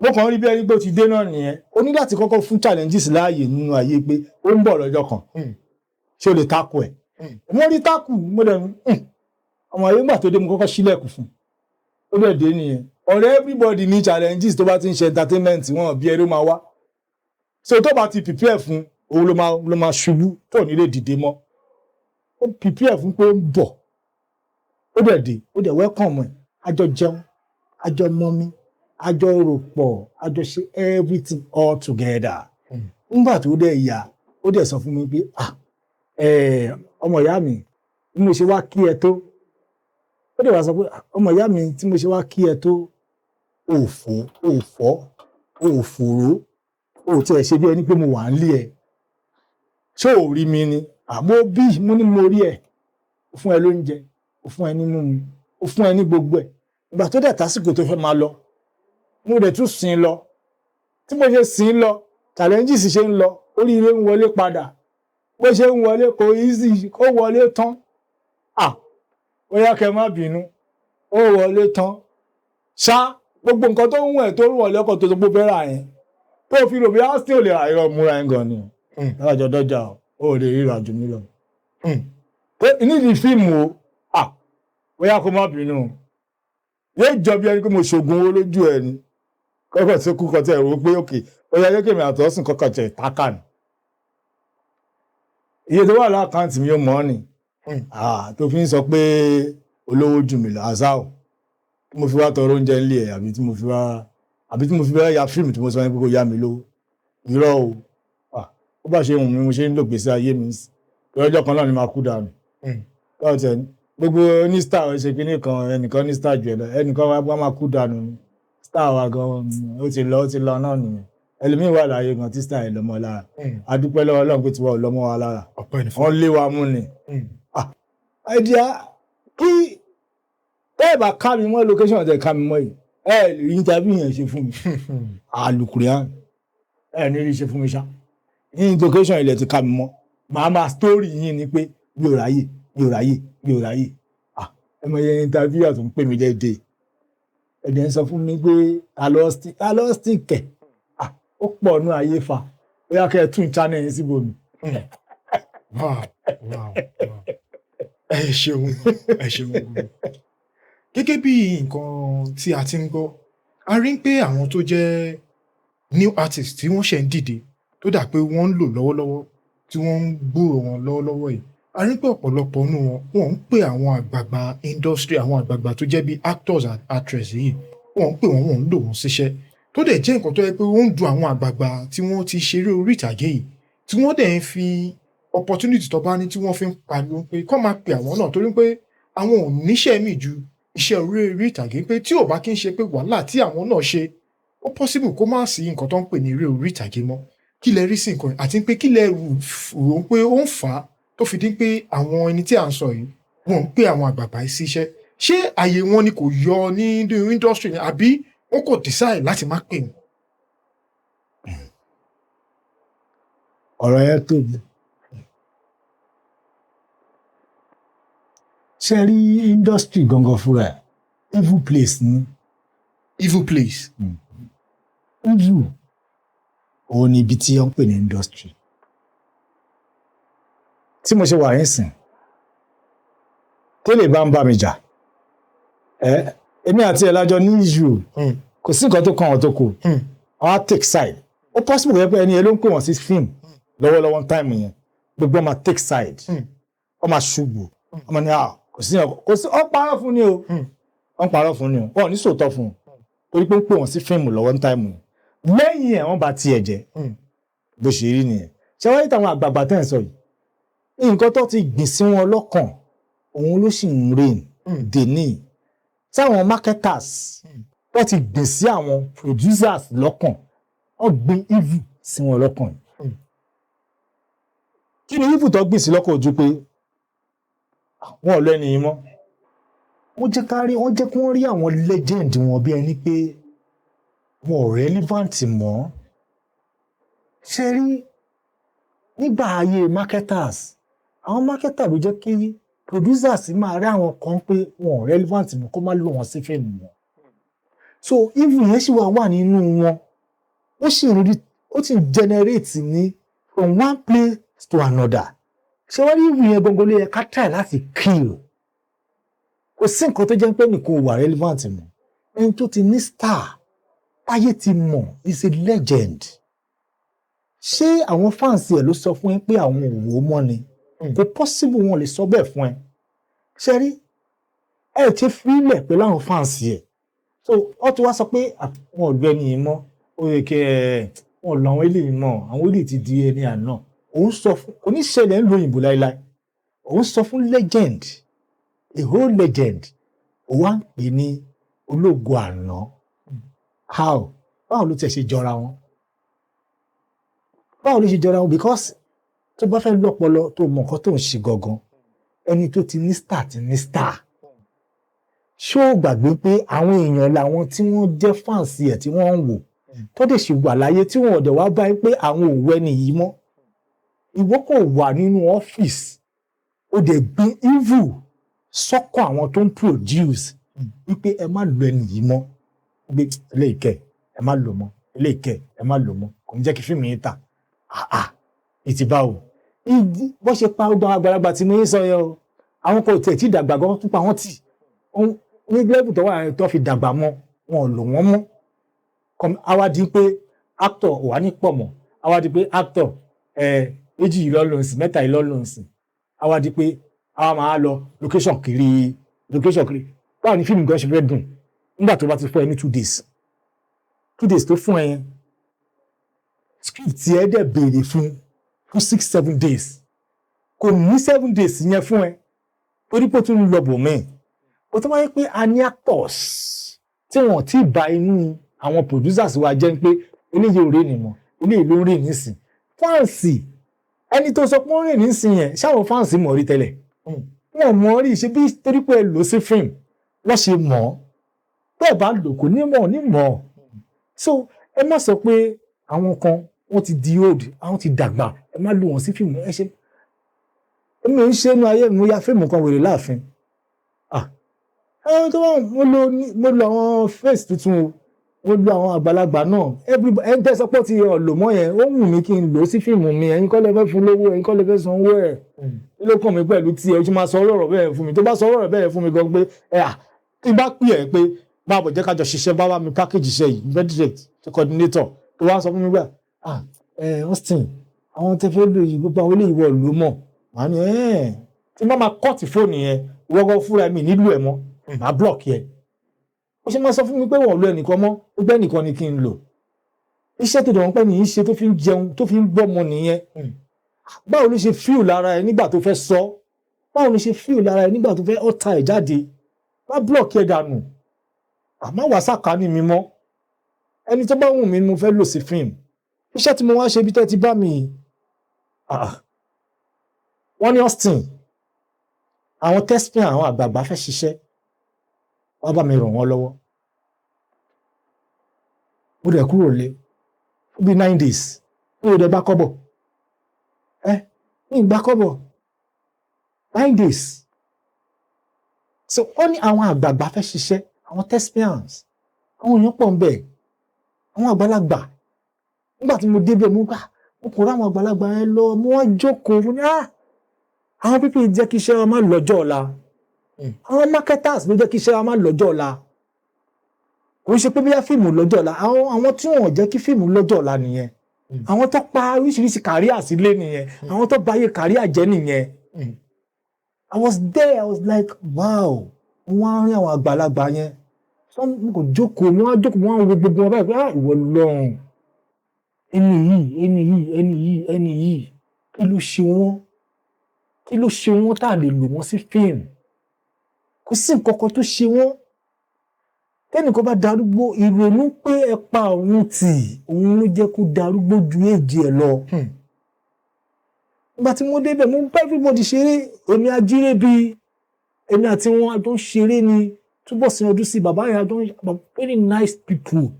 Speaker 1: Mo kàn rí bí ẹni pé ó ti dé náà nìyẹn. O ní láti kọ́kọ́ fún challenges láàyè nínú ayé pé ó ń bọ̀ lọ́jọ́ kan. Ṣé o lè takò ẹ̀? Mo rí takù, mo dẹ̀ ọmọ ayé ńgbà tó dé, mo kọ́kọ́ ṣílẹ̀kùn fún un. Ó dẹ̀ dé nìyẹn. Ọ̀rẹ́, everybody ní challenges tó bá ti ń ṣe entertainment wọn bí ẹrú máa wá. So tó bá ti prepare fún òun, ló máa ṣubú tó ní lè dìde mọ́. Ó prepare fún pé ó ń bọ̀, ó dẹ̀ dé, ó dẹ̀ welcome ẹ̀. A jọ jẹun, a jọ mọmi, a jọ rò pọ̀, a jọ ṣe everything all together. Nígbà tó dẹ̀ yá, ó dẹ̀ sọ fún mi pé, "Ah, ọmọ ìyá mi, bí mo ṣe wá kí ẹ tó," ó dẹ̀ wá sọ pé, "Ah, ọmọ ìyá mi, tí mo ṣe wá kí ẹ tó, òfò òfò òfòró, ò tiẹ̀ ṣe bí ẹni pé mo wà ń lé ẹ. Ṣé ò rí mi ni?" Àmọ́ bí mo ní mo rí ẹ, ó fún ẹ lóúnjẹ, ó fún ẹ ní mímu, ó fún ẹ ní gbogbo ẹ. Ìgbà tó dẹ̀ tásìkò tó fẹ́ máa lọ, mo dẹ̀ tún sìn lọ. Tí mo ṣe sìn lọ, challenges ṣe ń lọ, oríire ń wọlé padà. Bó ṣe ń wọlé, kò easy kó wọlé tán. Ah, bóyá kẹ má bínú, ó wọlé tán ṣá. Gbogbo nǹkan tó ń wẹ̀ tó ń wọlé ọkọ̀ tó tó gbó fẹ́ rà yẹn, tó fi rò bí Austin ò lè rà, irọ́ múra ẹ̀ gan ni. Lọ́jọ́ dọ́jà o, ò lè ríra jù mí lọ. Nídìí fíìmù o, ah, bóyá kó má bínú o, yóò jọ bí ẹni pé mo ṣògùn owó lójú ẹ ni. Kọ́kọ́ tó kú kọ́tẹ́ ẹ̀rọ pé òkè ó yẹ kémi àtọ́sùn kọ́kọ́ tẹ̀ tákà ni. Iye tó wà l'account mi ó mọ́ ni. Ah, tó fi ń sọ pé olówó jù mí lọ, àṣà o, tí mo fi wá tọrọ oúnjẹ ńlẹ̀ ẹ̀, àbí tí mo fi wá ya fíìmù tí mo sọ pé kó yá mi lówó? Irọ́ o. Ah, ó bá ṣe wù mí mo ṣe ń lò gbèsè ayé mi sí. Lọ́jọ́ kan náà ni màá kú dànù. Báwo tẹ̀ ní gbogbo ní star ṣe kinní kan, ẹnìkan ní star jù ẹ lọ, ẹnìkan wá máa kú dànù ni. Star wa gan, ó ti lọ, ó ti lọ náà nìyẹn. Ẹlòmíín wà láàyè gan tí star ẹ lọ́mọ lára. A dúpẹ́ lọ́wọ́ Ọlọ́run pé tiwa ò lọ́mọ wa lára.
Speaker 2: Ọpẹ́ ní fún.
Speaker 1: Wọ́n lé wa mú ni. Idea kí tẹ́ ẹ bá ká mi mọ́ location tẹ́ ká mi mọ́ yìí, ẹ lè interview yẹn ṣe fún mi. Alukurian, ẹ ní rí ṣe fún mi ṣá. Ní location ilẹ̀ ti ká mi mọ́, màá máa story yín ni pé mi ò ráyè, mi ò ráyè, mi ò ráyè. Ah, ẹ mọ iye interview tó ń pè mí déédéé. Ẹ̀dẹ̀ ń sọ fún mi pé ta ló stick kẹ̀. Ah, ó pọ̀ nú ayé fa. Bóyá kẹ́ ẹ tún channel yín síbòmí.
Speaker 2: Wow. Ẹ ṣeun, ẹ ṣeun. Gẹ́gẹ́ bí nǹkan tí a ti ń gbọ́, a rí pé àwọn tó jẹ́ new artist tí wọ́n ṣẹ̀ ń dìde, tó dà pé wọ́n ń lò lọ́wọ́lọ́wọ́, tí wọ́n ń gbúrò wọn lọ́wọ́lọ́wọ́ yìí, a rí pé ọ̀pọ̀lọpọ̀ nínú wọn, wọ́n ń pè àwọn àgbààgbà industry, àwọn àgbààgbà tó jẹ́ bí actors and actresses yìí, wọ́n ń pè wọ́n, wọ́n ń lò wọ́n síṣẹ́, tó dẹ̀ jẹ́ nǹkan tó yẹ pé ó ń dùn àwọn àgbààgbà tí wọ́n ti ṣeré orí ìtàgé yìí, tí wọ́n dẹ̀ ń fi opportunity tó bá ní tí wọ́n fi ń pariwo pé kọ́ máa pe àwọn náà, torí pé àwọn ò níṣẹ́ míì ju iṣẹ́ orí ìtàgé, pé tí ò bá kí ń ṣe pé wàhálà tí àwọn náà ṣe, ó possible kó má sí nǹkan tó ń pè ní eré orí ìtàgé mọ́. Kí lẹ rí sí nǹkan yìí, àti pé kí lẹ rò pé ó ń fà á tó fi dín pé àwọn ẹni tí à ń sọ yìí, wọ́n ń pè àwọn àgbààgbà yìí síṣẹ́? Ṣé àyè wọn ni kò yọ nínú industry ni, àbí wọn kò decide láti má pè wọn?
Speaker 1: Ọ̀rọ̀ yẹn tóbi. Ṣe rí industry gangan fúnra ẹ̀, evil place ni.
Speaker 2: Evil place.
Speaker 1: Evil òun ni ibi tí wọ́n ń pè ní industry. Tí mo ṣe wà yín sìn, tẹ́lẹ̀ bá ń bá mi jà, ẹ èmi àti ẹ̀ lájọ ní issue, kò sí nǹkan tó kàn wọ́n tó kù, wọ́n á take side. Ó possible kò yẹ pé ẹni yẹn ló ń pè wọ́n sí film lọ́wọ́lọ́wọ́ time yẹn, gbogbo wọn máa take side, wọ́n máa ṣubú, wọ́n máa ní à kò sí ọkọ̀, kò sí, wọ́n parọ́ fún ni o, wọ́n parọ́ fún ni o, wọ́n ò ní sòótọ́ fún un torí pé ń pè wọ́n sí fíìmù lọ́wọ́ time yẹn. Lẹ́yìn ẹ̀ wọ́n bá tiẹ̀ jẹ́, bó ṣe rí nìyẹn. Ṣé wáyé táwọn àgbààgbà tẹ̀ ń sọ yìí, nǹkan tó ti gbìn sí wọn lọ́kàn òun ló sì ń reign dèní, táwọn marketers tó ti gbìn sí àwọn producers lọ́kàn, wọ́n gbìn evil sí wọn lọ́kàn yìí. Kí ni evil tó gbìn sí lọ́kàn ojú pé wọn ò lọ ẹni yìí mọ́? Wọ́n jẹ́ ká rí, wọ́n jẹ́ kí wọ́n rí àwọn legend wọn bí ẹni pé wọn ò relevant mọ́. Ṣe rí nígbà ayé marketers, àwọn marketers ló jẹ́ kí producers máa rí àwọn kan pé wọn ò relevant mọ́, kó má lò wọ́n sí fíìmù wọn. So evil yẹn sì wà nínú wọn, ó sì ń rí, ó sì ń generate ní from one place to another. Ṣé wọ́n rí evil yẹn gbogbo ló yẹ ká try láti kill? Kò sí nǹkan tó jẹ́ pé nìkan ò wà relevant mọ́. Ẹni tó ti ní star táyé ti mọ̀ is a legend. Ṣé àwọn fans ẹ̀ ló sọ fún ẹ pé àwọn ò wò ó mọ́ ni? Kò possible, wọn lè sọ bẹ́ẹ̀ fún ẹ. Ṣé rí ẹ ti fílẹ̀ pẹ̀lú àwọn fans ẹ̀, so wọ́n ti wá sọ pé wọn ò lu ẹni yìí mọ́, ó yẹ kí ẹ wọn ò lọ àwọn eléyìí mọ́, àwọn eléyìí ti di ẹni àná. Òun sọ fún oníṣẹ̀lẹ̀ ń lo òyìnbó láéláé, òun sọ fún legend, a whole legend, òun wá ń pè ní ológo àná. How? Báwo ló tiẹ̀ ṣe jọra wọn? Báwo ló ṣe jọra wọn? Because tó bá fẹ́ lọ́pọlọ, tó mọ nǹkan tó ń ṣe gangan, ẹni tó ti ní star ti ní star. Ṣé ó gbàgbé pé àwọn èèyàn làwọn tí wọ́n jẹ́ fans ẹ̀ tí wọ́n ń wò tó dẹ̀ ṣì wà láyé, tí wọ́n ọ̀dẹ̀ wá báyìí pé àwọn ò wẹ́ nìyí mọ́? Ìwọ kò wà nínú ọ́fíìsì, ó dẹ̀ gbin evil sọ́kàn àwọn tó ń produce wípé ẹ má lo ẹni yìí mọ́, gbé eléyìí kẹ ẹ má lò mọ́, eléyìí kẹ ẹ má lò mọ́, kò ní jẹ́ kí fíìmù yín tà. Àà ìtì báwo bó ṣe pa gbogbo àwọn àgbàlagbà tí mo yín sọ yẹn o, àwọn kò tiẹ̀ tí dàgbà gan tún pa wọ́n tì ní level tó wà tó fi dàgbà mọ́, wọn ò lò wọ́n mọ́. Àwa di pé actor ò wá ní pọ̀ mọ́, àwa di pé actor méjì yìí lọ́ọ́ lò ń sìn, mẹ́ta yìí lọ́ọ́ lò ń sìn, àwa di pé àwa máa lọ location kiri, location kiri. Báwo ni fíìmù gan ṣe fẹ́ dùn nígbà tó bá ti fún ẹ ní 2 days? 2 days tó fún ẹ yẹn, script ẹ dẹ̀ béèrè fún 6-7 days, kò ní 7 days yẹn fún ẹ torí pé ó tún ń lọ bò míì. Ó tó wáyé pé a ní actors tí wọ́n ti bà inú àwọn producers wa jẹ́ pé eléyìí ò rí ni mọ́, eléyìí ló ń rí nísìn. Fans ẹni tó sọ pé ó ń rìn nísìn yẹn, ṣáwọn fans mọ̀ rí tẹ́lẹ̀? Wọn mọ̀ rí. Ṣe bí torí pé ẹ lò sí fíìmù lọ́ ṣe mọ̀ ọ́, bẹ́ẹ̀ bá lò kò ní mọ̀ ní mọ̀ ọ́. So ẹ má sọ pé àwọn kan wọ́n ti di old, àwọn ti dàgbà, ẹ má lò wọ́n sí fíìmù. Ẹ ṣe èmi ò ń ṣe inú ayé mi, mo ya fíìmù kan wèrè láàfin. Ẹ tó wà, mo lo àwọn face tuntun o, mo lo àwọn àgbàlagbà náà. Everybody ẹni tẹ́ sọ pé ó ti lò mọ́ yẹn, ó wù mí kí n lò ó sí fíìmù mi. Ẹ̀yin kọ́ lẹ fẹ́ fún lówó, ẹ̀yin kọ́ lẹ fẹ́ sanwó ẹ̀. Kí ló kàn mí pẹ̀lú tí ẹ ṣe máa sọ ọ̀rọ̀ bẹ́ẹ̀ fún mi? Tó bá sọ ọ̀rọ̀ bẹ́ẹ̀ fún mi gan pé ẹ à tí n bá pè ẹ́ pé máa bọ̀, jẹ́ ká jọ ṣiṣẹ́, bá bá mi package iṣẹ́ yìí, fẹ́ direct coordinator, tó wá sọ fún mi gbà, ah ẹ Austin, àwọn tẹ fẹ́ lò yìí, gbogbo àwọn eléyìí wọ̀ ló mọ̀, màá ní ẹ̀ tí n bá máa cut fóònù yẹn wọ́gọ́ fúnra mi nílò ẹ̀ mọ́, màá block yẹn. Ó ṣe máa sọ fún mi pé wọ́n lo ẹnìkan mọ́, pé ẹnìkan ni kí n lò? Iṣẹ́ tó dọ̀wọ́n pẹ́ nìyí ṣe tó fi ń jẹun, tó fi ń gbọ́mọ nìyẹn. Báwo ló ṣe feel lára ẹ nígbà tó fẹ́ sọ? Báwo ló ṣe feel lára ẹ nígbà tó fẹ́ ọ̀tá ẹ̀ jáde? Má block ẹ dànù, àmọ́ wàá sàkání mi mọ́. Ẹni tó bá wù mí ni mo fẹ́ lò sí fíìmù. Iṣẹ́ tí mo wá ṣe ibi tẹ́ ti bá mi, wọ́n ní Austin, àwọn thespian, àwọn àgbààgbà fẹ́ ṣiṣẹ́. Wá bá mi ràn wọ́n lọ́wọ́. Mo dẹ̀ kúrò lé fún bíi 9 days, mi ò dẹ̀ gbá kọ́bọ̀. Ẹ mi ì gbá kọ́bọ̀ 9 days. So ó ní àwọn àgbààgbà fẹ́ ṣiṣẹ́, àwọn thespians, àwọn èèyàn pọ̀ ń bẹ̀, àwọn àgbàlagbà. Nígbà tí mo débẹ̀, mo gbà mo kò ráwọn àgbàlagbà yẹn lọ, mo wá jókòó, mo ní, "Ah, àwọn people jẹ́ kí iṣẹ́ wa má lọ́jọ́ ọ̀la." Àwọn marketers ló jẹ́ kí iṣẹ́ wa má lọ́jọ́ ọ̀la. Kò ń ṣe pé bóyá fíìmù lọ́jọ́ ọ̀la. Àwọn tí wọ́n jẹ́ kí fíìmù lọ́jọ́ ọ̀la nìyẹn. Àwọn tó pa oríṣiríṣi career sílé nìyẹn. Àwọn tó bayé career jẹ́ nìyẹn. I was there, I was like, "Wow." Mo wá rí àwọn àgbàlagbà yẹn. Mo kò jókòó, mo wá jókòó, mo wá wo gbogbo wọn báyìí pé, "Ah, ìwọ lọ́run, ẹni yìí, ẹni yìí, ẹni yìí, ẹni yìí, kí ló ṣe wọ́n? Kí ló ṣe wọ́n tá a lè lò wọ́n sí fíìmù?" Kò sí nǹkan kan tó ṣe wọ́n. Tẹ́nìkan bá darúgbó, ìrònú pé ẹ pa òun tì, òun ló jẹ́ kó darúgbó ju èjì ẹ̀ lọ. Nígbà tí mo débẹ̀, mo bá everybody ṣeré. Èmi ajírébi, èmi àti wọn a jọ ń ṣeré ni. Túbọ̀ sí ọdún sí bàbá yẹn, a jọ ń, very nice people.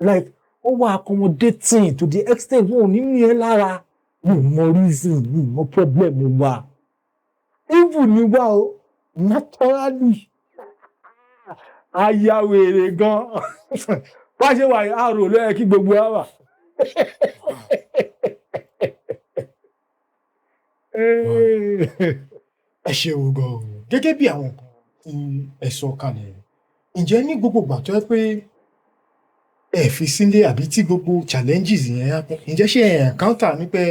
Speaker 1: Like, ó wà accommodating to the extent wọn ò ní ní ẹ lára. Mi ò mọ reason, mi ò mọ problem wa. Evil ni wa o, naturally ayáwèrè gan bá ṣe wà yìí, àrò ló yẹ kí gbogbo wa wà.
Speaker 2: Ẹ ṣeun gan o. Gẹ́gẹ́ bí àwọn nǹkan tí ẹ sọ kalẹ̀, ǹjẹ́ ní gbogbo ìgbà tó yẹ pé ẹ fi sílé àbí tí gbogbo challenges yẹn happen, ǹjẹ́ ṣé ẹ encounter ní pé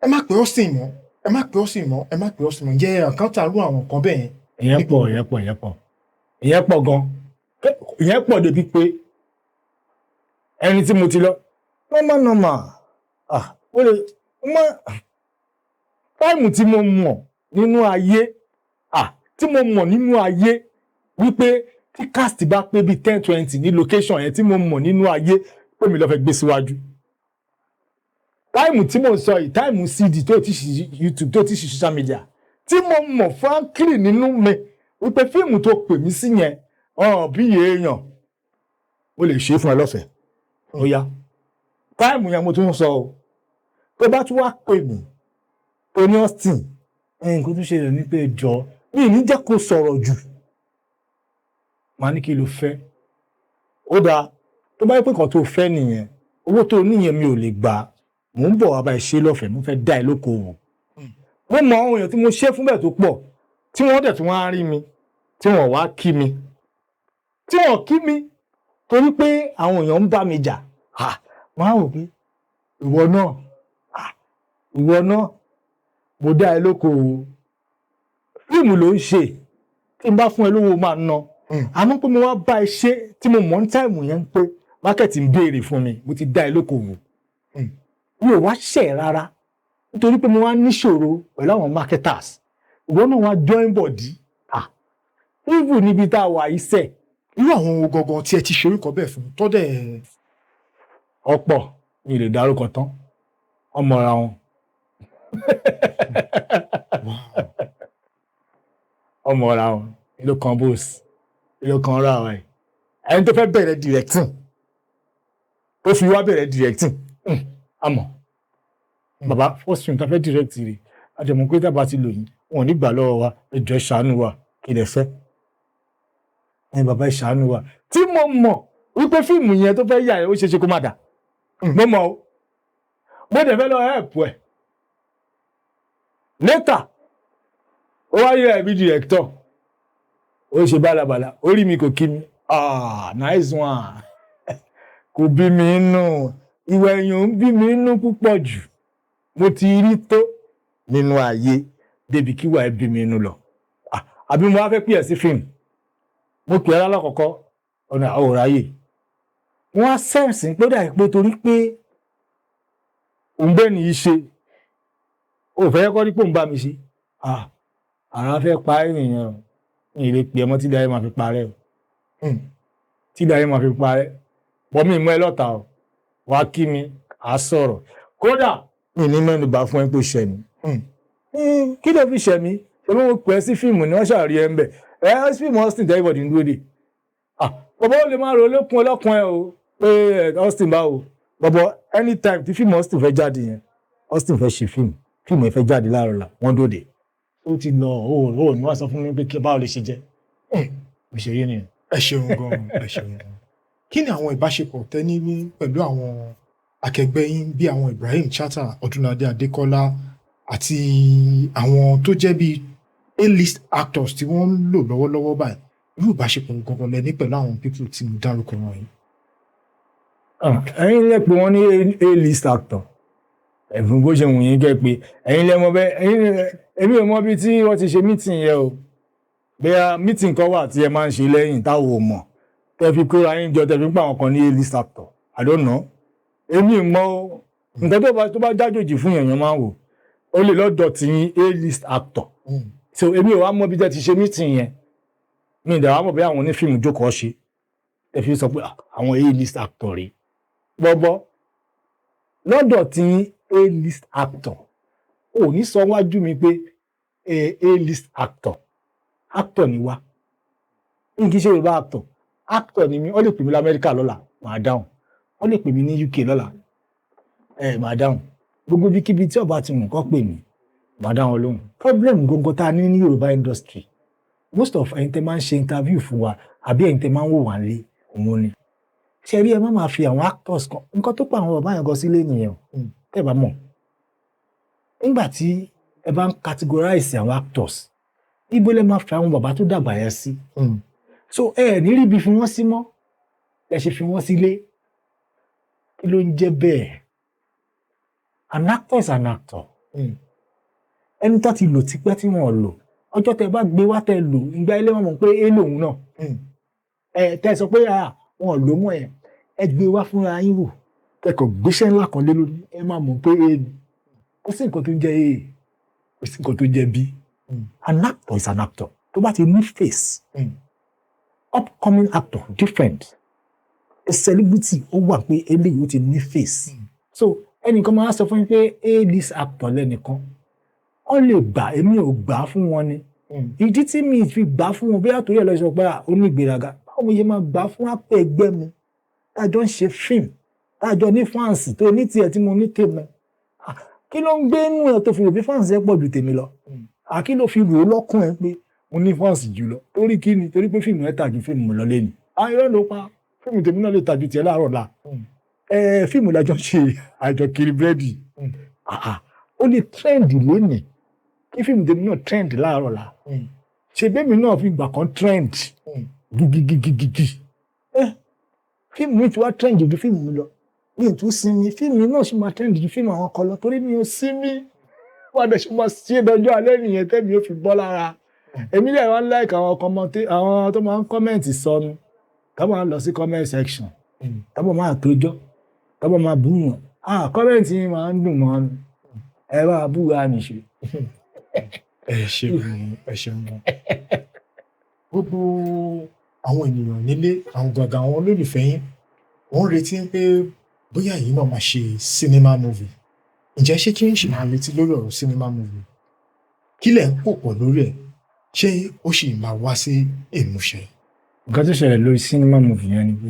Speaker 2: ẹ má pè Austin mọ́, ẹ má pè Austin mọ́, ẹ má pè Austin mọ́, ǹjẹ́ ẹ encounter irú àwọn nǹkan bẹ́ẹ̀ yẹn?
Speaker 1: Ìyẹn pọ̀, ìyẹn pọ̀, ìyẹn pọ̀, ìyẹn pọ̀ gan. Ìyẹn pọ̀ débi pé ẹni tí mo ti lọ normal normal, ah, ó lè má time tí mo mọ̀ nínú ayé, ah, tí mo mọ̀ nínú ayé wípé tí cast bá pé bíi 10, 20 ní location yẹn, tí mo mọ̀ nínú ayé pé mi lọ fẹ́ gbé síwájú. Time tí mo ń sọ yìí, time CD tó ti ṣe YouTube, tó ti ṣe social media, tí mo mọ̀ frankly nínú mi wípé fíìmù tó pè mí sí yẹn ọ̀hún bí èèyàn mo lè ṣe é fún ẹ lọ́fẹ̀ẹ́, ó yá. Time yẹn mo tún ń sọ o. Tó bá tún wá pè mí tó ní, "Austin, nǹkan tó ṣẹlẹ̀ ní pé jọ mi ì ní jẹ́ kó sọ̀rọ̀ jù," màá ní, "Kí ló fẹ́?" Ó dáa, tó bá yẹ pé nǹkan tó fẹ́ nìyẹn, owó tó níyẹn mi ò lè gbà, mò ń bọ̀ wá bá ẹ ṣe lọ́fẹ̀ẹ́, mo fẹ́ dá ẹ lókoòwò. Mo mọ àwọn èèyàn tí mo ṣe fún bẹ́ẹ̀ tó pọ̀, tí wọ́n dẹ̀ tún wá rí mi, tí wọ́n wá kí mi, tí wọ́n kí mi torí pé àwọn èèyàn ń bá mi jà. Ha, máa wò pé ìwọ náà, ah, ìwọ náà mo dá ẹ lókoòwò, fíìmù ló ń ṣe, tí n bá fún ẹ lówó máa ná. Àmọ́ pé mo wá bá ẹ ṣe, tí mo mọ̀ ní time yẹn pé market ń béèrè fún mi, mo ti dá ẹ lókoòwò, mi ò wá ṣẹ̀ rárá, nítorí pé mo wá níṣòro pẹ̀lú àwọn marketers, ìwọ náà wá join body. Ah, even níbi tá a wà yìí sẹ̀.
Speaker 2: Irú àwọn ohun gangan tí ẹ ti ṣe orúkọ bẹ́ẹ̀ fún tọ́dẹ̀?
Speaker 1: Ọ̀pọ̀, mi ò lè dárúkọ tán, wọ́n mọra wọn. Wọ́n mọra wọn. Ìlú kan bóòs, ìlú kan rà wáyé, ẹni tó fẹ́ bẹ̀rẹ̀ directing, tó fi wá bẹ̀rẹ̀ directing, àmọ́ bàbá, first film tá fẹ́ direct rè, àjẹmọ́ pé tábà ti lò yín, wọn ò ní gbà lọ́wọ́ wa, ẹ jọ̀ọ́ ẹ ṣàánú wa. Kí lẹ fẹ́? Ẹ bàbá, ẹ ṣàánú wa. Tí mo mọ̀ wípé fíìmù yẹn tó fẹ́ yà ẹ́, ó ṣeé ṣe kó má dà. Mo mọ̀ o, mo dẹ̀ fẹ́ lọ help ẹ̀. Later, ó wá yẹ ẹ̀mí director, ó ṣe bálabàla, ó rí mi, kò kí mi. Ah, nice one. Kò bí mi nínú, ìwà èèyàn ń bí mi nínú púpọ̀ jù. Mo ti rí tó nínú ayé débi kíwà ẹ bí mi nínú lọ. Ah, àbí mo wá fẹ́ pè ẹ́ sí fíìmù, mo pè ẹ́ lálákọ̀ọ́kọ́, ọ̀nà àwòráyè wọ́n á sense pé ó dà pé torí pé òun bẹ́ẹ̀ nìyí ṣe, ó fẹ́ kọ́ ní pò ń bá mi ṣe. Ah, àrà fẹ́ pa ènìyàn ní ilé pè é mọ́ tí ilé ayé máa fi parẹ́ o, tí ilé ayé máa fi parẹ́ bọ́ mi mú ẹ lọ́ta o. Wàá kí mi, à á sọ̀rọ̀, kódà mi ní mẹ́nu bà fún ẹ pé ó ṣẹ̀ mí. Kí ló fi ṣẹ̀ mí? Ṣé mo pè é sí fíìmù ni wọ́n ṣàrí ẹ ń bẹ̀? Ẹ fíìmù Austin, everybody ń dúró dè. Ah, bọ̀bọ̀, ó lè máa ro olókun ọlọ́kun ẹ o pé Austin báwo. Bọ̀bọ̀, anytime tí fíìmù Austin fẹ́ jáde yẹn, Austin fẹ́ ṣe fíìmù, fíìmù ẹ fẹ́ jáde láàárọ̀ la, wọ́n dòde. Ó ti lọ, ó ní wọ́n sọ fún mi pé kí báwo lè ṣe jẹ́ bó ṣe rí nìyẹn.
Speaker 2: Ẹ ṣeun gan, ẹ ṣeun gan. Kí ni àwọn ìbáṣepọ̀ tẹ́ ní pẹ̀lú àwọn akẹgbẹ́ yín bí àwọn Ibrahim Chatta, Ọdúnladé Adékọ́lá àti àwọn tó jẹ́ bíi A-list actors tí wọ́n ń lò lọ́wọ́lọ́wọ́ báyìí? Irú ìbáṣepọ̀ gangan lẹ ní pẹ̀lú àwọn people tí mo dárúkọ wọ̀nyí?
Speaker 1: Ah, ẹ̀yin lẹ pé wọ́n ní A-list actor, ẹ̀fún bó ṣe wù yín kẹ́ pé ẹ̀yin lẹ mọ̀ bẹ́ẹ̀. Ẹ̀yin èmi ò mọ̀ bí tí wọ́n ti ṣe meeting yẹn o. Bóyá meeting kan wà tí ẹ máa ń ṣe lẹ́yìn táwọn ò mọ̀, tẹ́ fi kóra yín jọ, tẹ́ fi ń pa àwọn kan ní A-list actor. I don't know, èmi ò mọ̀ o. Nǹkan tó bá jájòjì fún èèyàn máa ń wò ó lè lọ́dọ̀ tí yín A-list actor. So èmi ò wá mọ̀ bí tẹ́ ti ṣe meeting yẹn. Mi ì dẹ̀ wá mọ̀ bí àwọn onífíìmù jókòó ṣe tẹ́ fi sọ pé, "Ah, àwọn A-list actor rèé." Bọ́bọ́, lọ́dọ̀ tí yín A-list actor, ò ní sọ wájú mi pé A-list actor. Actor ni wá n kì í ṣe Yorùbá actor, actor ni mí. Wọ́n lè pè mí lamẹ́ríkà lọ́la, màá dáhùn. Wọ́n lè pè mí ní UK lọ́la, ẹ màá dáhùn. Gbogbo ibikíbi tí ọba ti wù kọ́ pè mí, màá dá wọn lóhùn. Problem gbogbo tá a ní ní Yorùbá industry, most of ẹ̀yin tẹ́ máa ń ṣe interview fún wa àbí ẹ̀yin tẹ́ máa ń wò wá lé, òun ni ṣe rí. Ẹ má máa fi àwọn actors kan, nǹkan tó pa àwọn bàbá yẹn gan sílé nìyẹn o. Tẹ́ ẹ bá mọ̀, nígbà tí ẹ bá ń categorize àwọn actors, ibo lẹ máa fi àwọn bàbá tó dàgbà yẹn sí? So ẹ ní ríbi fi wọ́n sí mọ́, ẹ ṣe fi wọ́n sílé. Kí ló ń jẹ́ bẹ́ẹ̀? An actor is an actor. Ẹni tó ti lò tipẹ́ tí wọ́n lò, ọjọ́ tẹ́ bá gbé wá tẹ́ lò, ìgbà ilé wọn mọ̀ pé é lòun náà. Ẹ tẹ́ sọ pé wọn ò lò mọ́ ẹ, ẹ gbé wá fúnra yín wò, kẹ́kọ̀ọ́ gbéṣẹ́ ńlá kan lé lórí, ẹ máa mọ̀ pé é ni. Kò sí nǹkan tó ń jẹ́ A, kò sí nǹkan tó ń jẹ́ B. An actor is an actor. Tó bá ti ní face. Upcoming actor different, a celebrity ó wà pé eléyìí ó ti ní face. So ẹnìkan máa sọ fún mi pé A-list actor lẹ́nìkan, wọ́n lè gbà, èmi ò gbà fún wọn ni. Ìdí tí mi fi gbà fún wọn, bóyá torí ẹ̀ lọ sọ pé ó ní ìgbéraga. Báwo mo ṣe máa gbà fún apẹ ẹgbẹ́ mi tájọ ń ṣe fíìmù, tájọ ní fans, tó ní tiẹ̀ tí mo ní tèmi? Kí ló ń gbé inú ẹ tó fi rò pé fans ẹ pọ̀ ju tèmi lọ? Kí ló fi rò ó lọ́kùn ẹ pé mo ní fans jù lọ? Torí kí ni? Torí pé fíìmù ẹ tà ju fíìmù lọ lẹ́nu? Irọ́ ló pa. Fíìmù tèmi náà lè tà ju tiẹ̀ láàárọ̀ la. Ẹ fíìmù lájọ ṣe, àjọ kiri búrẹ́dì. Ó lè trend lónìí kí fíìmù tèmi náà trend láàárọ̀ la. Ṣe bẹ́ẹ̀ mi náà fi gbà kan trend gigigigigi. Ẹ fíìmù mi ti wá trend ju fíìmù mi lọ, mi ò tún sinmi, fíìmù mi náà sì máa trend ju fíìmù àwọn kan lọ torí mi ò sinmi. Wọ́n dẹ̀ ṣe máa ṣe dọjọ́ alẹ́ nìyẹn tẹ́mi ó fi bọ́ lára. Èmi lè wá like àwọn àwọn tó máa ń comment sọnù, tó máa ń lọ sí comment section, tó máa tójọ́, tó máa bú wọn. Ah, comment yín máa ń dùn mọ́ ni, ẹ bá búra nìṣe.
Speaker 2: Ẹ ṣeun, ẹ ṣeun gan. Gbogbo àwọn ènìyàn nílé, àwọn gàgà, àwọn olólùfẹ́ yín, wọ́n ń retí pé bóyá èyí náà máa ṣe cinema movie. Ǹjẹ́ ṣé kí n ṣì máa retí lórí ọ̀rọ̀ cinema movie? Kí lẹ̀ ń pò pọ̀ lórí ẹ̀? Ṣé ó sì máa wá sí ìmúṣẹ?
Speaker 1: Nǹkan tó ṣẹlẹ̀ lórí cinema movie yẹn ni pé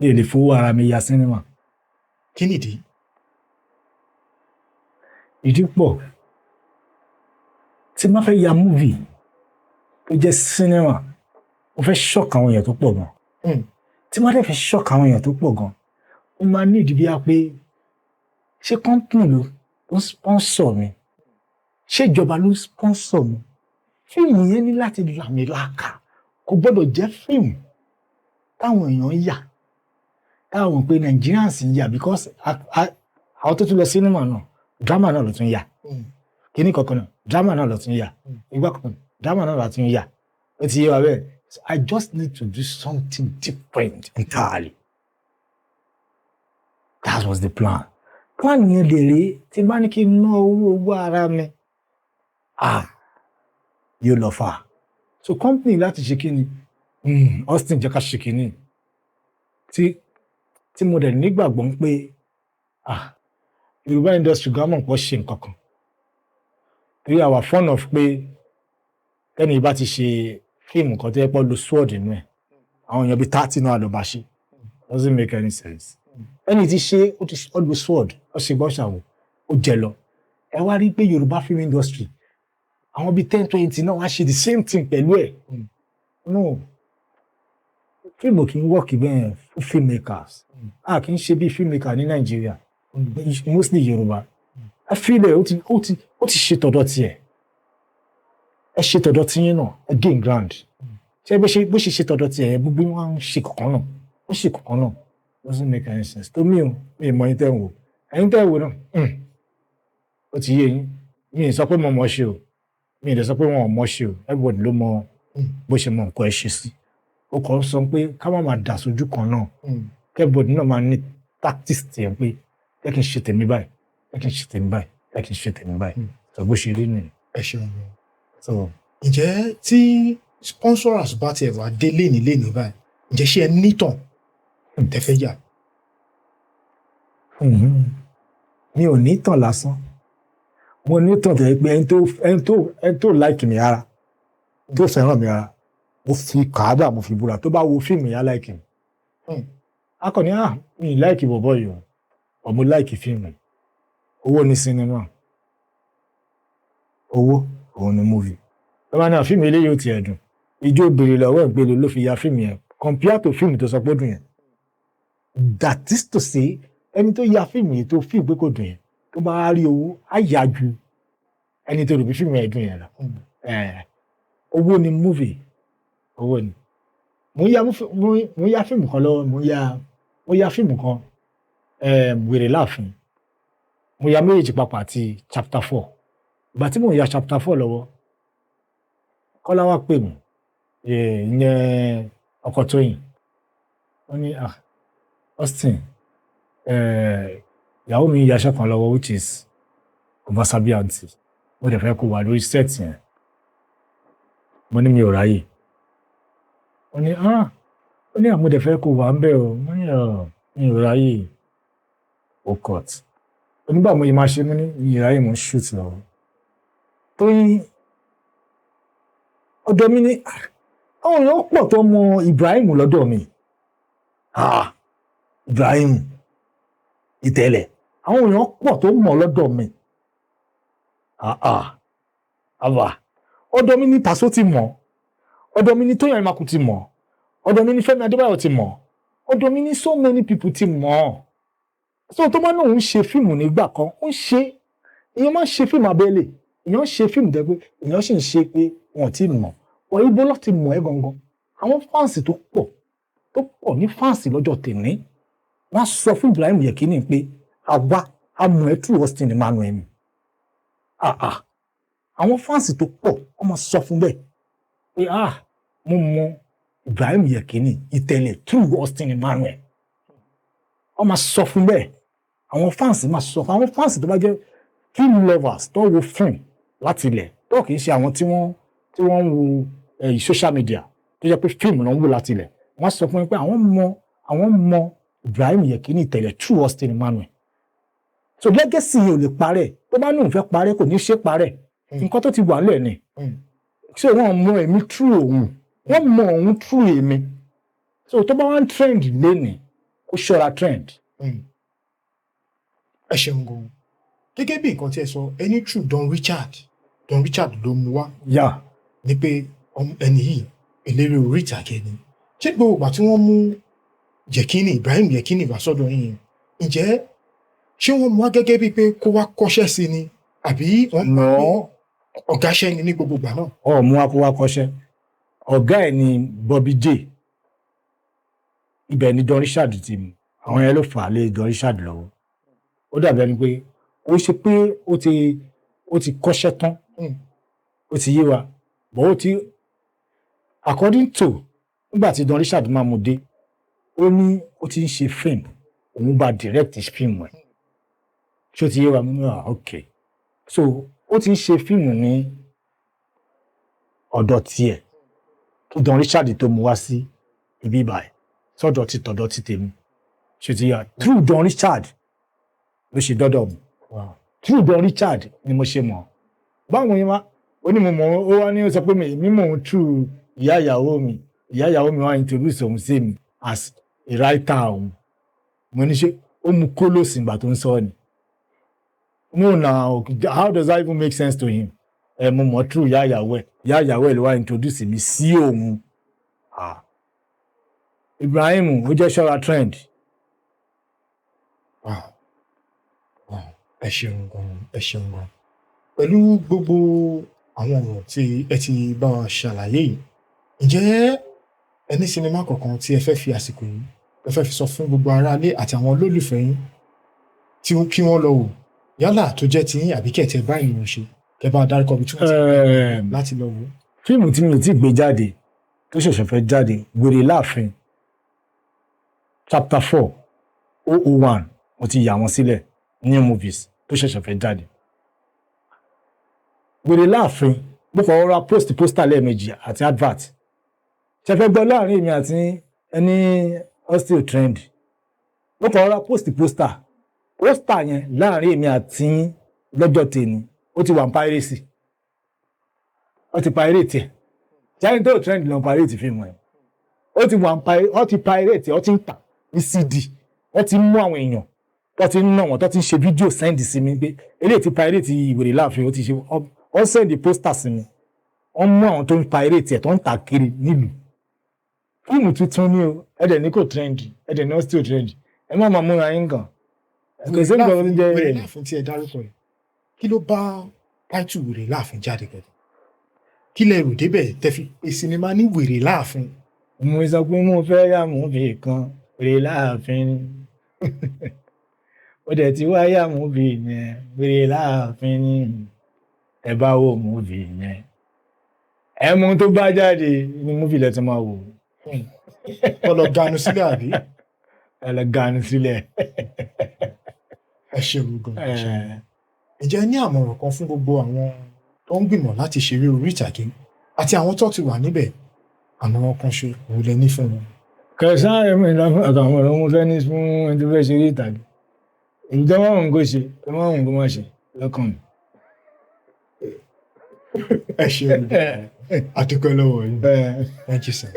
Speaker 1: mi ò lè fowó ara mi ya cinema.
Speaker 2: Kí nìdí?
Speaker 1: Ìdí pọ̀. Tí n bá fẹ́ ya movie tó jẹ́ cinema, mo fẹ́ shock àwọn èèyàn tó pọ̀ gan. Tí n bá dẹ̀ fẹ́ shock àwọn èèyàn tó pọ̀ gan, ó máa ní ìdí bí a pé ṣé company ló ń sponsor mi, ṣé ìjọba ló ń sponsor mi? Fíìmù yẹn ní láti làmìlaka. Kò gbọ́dọ̀ jẹ́ fíìmù táwọn èèyàn ń yà, táwọn pé Nigerians ń yà, because àwọn tó tún lọ cinema náà, drama náà ló tún yà. Kíní kankan náà, drama náà ló tún yà. Ìgbà kankan, drama náà ló tún yà. Ó ti yé wa bẹ́ẹ̀. So I just need to do something different entirely. That was the plan. Plan yẹn lè rí tí bá ní kí n ná owó ara mi, ah, yóò lọ fà. So company láti ṣe kí ni, Austin jẹ́ ká ṣe kí ni tí mo dẹ̀ nígbàgbọ́ pé, ah, Yorùbá industry gan mọ̀ pọ̀ ṣe nǹkan kan torí àwa fond of pé Tẹ́ni bá ti ṣe fíìmù kan tó yẹ pé lo sword nínú ẹ̀, àwọn èèyàn bíi 30 náà ló bá ṣe. Doesn't make any sense. Ẹni tí ṣe ó ti ó lo sword, ó ṣe gbọ́ ṣàwò, ó jẹ lọ. Ẹ wá rí pé Yorùbá film industry, àwọn bíi 10, 20 náà wá ṣe the same thing pẹ̀lú ẹ̀. No, fíìmù kì í work bẹ́ẹ̀ fún filmmakers. A kì í ṣe bí filmmaker ní Nàìjíríà, mostly Yorùbá. Ẹ fílẹ̀, ó ti ṣe tọ̀dọ̀ tiẹ̀, ẹ ṣe tọ̀dọ̀ tiyín náà, ẹ gain ground. Ṣé bó ṣe ṣe tọ̀dọ̀ tiẹ̀ yẹn, gbogbo wọn ń ṣe kọ̀ọ̀kan náà, ó ṣe kọ̀ọ̀kan náà. Doesn't make any sense tó mi ò mi ì mọ. Ẹ̀yin tẹ́ ń wò, ẹ̀yin tẹ́ ń wò náà, ó ti yé yín. Mi ì sọ pé mo mọ̀ ṣe o, mi ì dẹ̀ sọ pé wọn ò mọ̀ ṣe o. Everybody ló mọ bó ṣe mọ nǹkan ẹ ṣe sí. Ó kàn sọ pé ká má máa dà sójú kan náà, everybody náà máa ní tactics tiẹ̀ pé jẹ́ kí n ṣe tèmi báyìí, jẹ́ kí n ṣe tèmi báyìí, jẹ́ kí n ṣe tèmi báyìí. Sọ bó ṣe rí nìyẹn.
Speaker 2: Ẹ ṣeun gan.
Speaker 1: So
Speaker 2: Ǹjẹ́ tí sponsors bá tiẹ̀ wá dé léni léni báyìí, ǹjẹ́ ṣé ẹ nítàn tẹ́ fẹ́ yà?
Speaker 1: Mi ò ní tàn lásán. Mo ní tàn tẹ̀ pé ẹni tó like mi rárá, tó fẹ́ràn mi rárá, mo fi kàábà, mo fi búra, tó bá wo fíìmù yẹn, á like mi. Akọni, ah, mi ì like bọ̀bọ̀ yìí o, ọ̀ mo like fíìmù. Owó ní sinimá, owó òun ni movie. Lọ́wọ́ náà, fíìmù eléyìí ò tiẹ̀ dùn, ijó obìnrin lọ́wọ́ ìgbélé ló fi ya fíìmù yẹn compare to fíìmù tó sọ pé ó dùn yẹn. That is to say, ẹni tó ya fíìmù yìí tó fíìmù pé kò dùn yẹn, tó bá rí owó, á yà ju ẹni tó rò pé fíìmù yẹn dùn yẹn lọ. Owó ni movie, owó ni. Mo ń ya fíìmù kan lọ́wọ́, mo ya fíìmù kan, Wèrè Láàfin. Mo ya méjèèjì papọ̀ àti chapter 4. Ìgbà tí mò ń ya chapter 4 lọ́wọ́, Kọ́lá wá pè mí, ìyẹn ọkọ Tóyìn. Ó ní, "Ah, Austin, ìyàwó mi ń yaṣẹ́ kan lọ́wọ́, which is Obasabi Aunty. Mo dẹ̀ fẹ́ kó wà lórí set yẹn." Mo ní mi ò ráyè. Ó ní, "Ah," ó ní, "àmọ́ dẹ̀ fẹ́ kó wà ń bẹ̀ o." Mo ní, "Ọ̀, mi ò ráyè." Ó cut. Onígbà mo yìí máa ṣe, mo ní mi ò ráyè, mo ń shoot lọ́wọ́. Tóyìn ọ̀dọ̀ mi ní, àwọn èèyàn pọ̀ tó mọ Ibrahim lọ́dọ̀ mi. Ah, Ibrahim Ìtẹ̀lẹ̀, àwọn èèyàn pọ̀ tó mọ̀ lọ́dọ̀ mi. Ah ah, àbà, ọ̀dọ̀ mi ní Paso ti mọ̀, ọ̀dọ̀ mi ní Tóyìn Aimakhu ti mọ̀, ọ̀dọ̀ mi ní Fẹ́mi Adébáyọ̀ ti mọ̀, ọ̀dọ̀ mi ní so many people ti mọ̀. So tó bá náà ń ṣe fíìmù nígbà kan, ó ń ṣe, èèyàn máa ń ṣe fíìmù abẹ́lé, èèyàn ń ṣe fíìmù dẹ́ pé èèyàn sì ń ṣe pé wọn ò tí ì mọ̀ wọ́n. Ibo ló ti mọ̀ ẹ́ gangan? Àwọn fans tó pọ̀, tó pọ̀ ní fans lọ́jọ́ tèmi, wọ́n sọ fún Ibrahim Yekini pé àwa a mọ̀ ẹ́ through Austin Emmanuel ni. Ah ah, àwọn fans tó pọ̀, wọ́n máa sọ fún bẹ́ẹ̀ pé, "Ah, mo mọ Ibrahim Yekini Ìtẹ̀lẹ̀ through Austin Emmanuel." Wọ́n máa sọ fún bẹ́ẹ̀. Àwọn fans máa sọ fún àwọn fans tó bá jẹ́ film lovers, tó wo film láti ilẹ̀, tó kì í ṣe àwọn tí wọ́n ń wo social media, tó jẹ́ pé fíìmù náà ń wò láti ilẹ̀, wọ́n sọ fún mi pé àwọn mọ Ibrahim Yekini Ìtẹ̀lẹ̀ through Austin Emmanuel. So legacy yìí ò lè parẹ́. Tó bá ní òun fẹ́ parẹ́, kò ní ṣe parẹ́. Nǹkan tó ti wà lẹ̀ ni. So wọ́n mọ èmi through òun, wọ́n mọ òun through èmi. So tó bá wá ń trend lénìí, kó ṣọ́ra trend.
Speaker 2: Ẹ ṣeun gan. Gẹ́gẹ́ bí nǹkan tí ẹ sọ, ẹni through Don Richard, Don Richard ló mú wá ní pé ẹni yìí eléré orí ìtàgé ni. Ṣé gbogbo ìgbà tí wọ́n mú Yekini, Ibrahim Yekini, wá sọ́dọ̀ yín, ǹjẹ́ ṣé wọ́n mú wá gẹ́gẹ́ bíi pé kó wá kọ́ṣẹ́ sí ni, àbí wọ́n
Speaker 1: No.
Speaker 2: ọ̀gáṣẹ́ ni ní gbogbo ìgbà náà?
Speaker 1: Ọ̀ mú wa kó wá kọ́ṣẹ́. Ọ̀gá ẹ̀ ni Bobby J. Ibẹ̀ ni Don Richard ti mú. Àwọn yẹn ló fà á lé Don Richard lọ́wọ́. Ó dàbí ẹni pé ó ṣe pé ó ti kọ́ṣẹ́ tán. Ó ti yé wa, but ó ti, according to nígbà tí Don Richard máa mú dé, ó ní ó ti ń ṣe fíìmù, òun bá direct fíìmù ẹ̀. Ṣé ó ti yé wa? Mo ní, "Ah, ok." So ó ti ń ṣe fíìmù ní ọ̀dọ̀ tiẹ̀ kí Don Richard tó mú wá sí ibi báyìí, sọ́dọ̀ ti tọ̀dọ̀ ti tèmi. Ṣé ti yé wa? Through Don Richard ló ṣe dọ́dọ̀ mi. Through Don Richard ni mo ṣe mọ̀ báwọn yẹn wá. Ó ní mo mọ̀. Ó wá ní, ó sọ pé mi èmi mò ń through ìyá ìyàwó mi. Ìyá ìyàwó mi wá introduce òun sí mi as a writer òun. Mo ní, ṣe ó mu kólòsì ìgbà tó ń sọ ni? No na, how does that even make sense to him? Ẹ mo mọ̀ through ìyá ìyàwó ẹ̀, ìyá ìyàwó ẹ̀ ló wá introduce mi sí òun. Ah, Ibrahim, ó jẹ́ ṣọ́ra trend.
Speaker 2: Wow. Ẹ ṣeun gan, ẹ ṣeun gan. Pẹ̀lú gbogbo àwọn ọ̀rọ̀ tí ẹ ti bá wa ṣàlàyé yìí, ǹjẹ́ ẹ ní sinimá kankan tí ẹ fẹ́ fi àsìkò yìí, ẹ fẹ́ fi sọ fún gbogbo aráalé àti àwọn olólùfẹ́ yín tí kí wọ́n lọ wò, yálà tó jẹ́ tiyín àbí kẹ̀tẹ̀ bá ènìyàn ṣe, kẹ́ bá dárúkọ ibi tí wọ́n ti láti lọ wò?
Speaker 1: Fíìmù tí mi ò tí gbé jáde, tó ṣẹ̀ṣẹ̀ fẹ́ jáde, Wèrè Láàfin chapter 4001, mo ti yà wọ́n sílẹ̀. New movies tó ṣẹ̀ṣẹ̀ fẹ́ jáde, Wèrè Láàfin. Mo kàn rọra post poster lẹ́ẹ̀mejì àti advert. Ṣe fẹ́ gbọ́, láàrin èmi àti ẹni hostel trend, mo kàn rọra post poster. Poster yẹn, láàrin èmi àti yín lọ́jọ́ tèmi, ó ti wà ní piracy. Ó ti pirate ẹ̀. Ṣáà tó trend lọ pirate fíìmù ẹ̀, ó ti wà ní pirate, ó ti pirate, ó ti ń tà ní CD. Wọ́n ti ń mú àwọn èèyàn tó ti ń ná wọn, tó ti ń ṣe fídíò send sí mi pé eléyìí ti pirate Ìwèrè Láàfin. Ó ti ṣe, wọ́n send poster sí mi. Wọ́n mú àwọn tó ń pirate ẹ̀, tó ń tà kiri nílùú. Fíìmù tuntun ni o. Ẹ dẹ̀ ní kò trend, ẹ dẹ̀ ní ó still trend. Ẹ má máa múra yín kàn, kò sí nǹkan tó ń jẹ́.
Speaker 2: Wèrè Láàfin tí ẹ dárúkọ yìí, kí ló bá táìtù Wèrè Láàfin jáde gẹ́gẹ́? Kí lẹ rò débẹ̀ tẹ́ fi pè sinimá ní Wèrè Láàfin?
Speaker 1: Mo sọ pé mo fẹ́ yà movie kan, Wèrè Láàfin ni. Ó dẹ̀ ti wá yà movie yẹn, Wèrè Láàfin ni. Ẹ bá wo movie yẹn, ẹ mú tó bá jáde ní movie lẹ ti máa wò.
Speaker 2: Kọ́ lọ ganu sílẹ̀, àbí?
Speaker 1: Ẹ lọ ganu sílẹ̀.
Speaker 2: Ẹ ṣeun gan, ẹ ṣeun. Ǹjẹ́ ẹ ní àmọ̀ràn kan fún gbogbo àwọn tó ń gbìmọ̀ láti ṣeré orí ìtàgé àti àwọn tó ti wà níbẹ̀? Àmọ̀ràn kan ṣe òun lẹ ní fún wọn?
Speaker 1: Kẹsàn-án ẹ̀mí ìlànà àtàwọn ọ̀rọ̀ mo fẹ́ ní fún ẹni tó fẹ́ ṣeré ìtàgé, èyí tó máa ń kó ṣe, tó máa ń kó má ṣe lọ́kàn mi.
Speaker 2: Ẹ ṣeun gan, a dúpẹ́ lọ́wọ́ yín. Thank you, sir.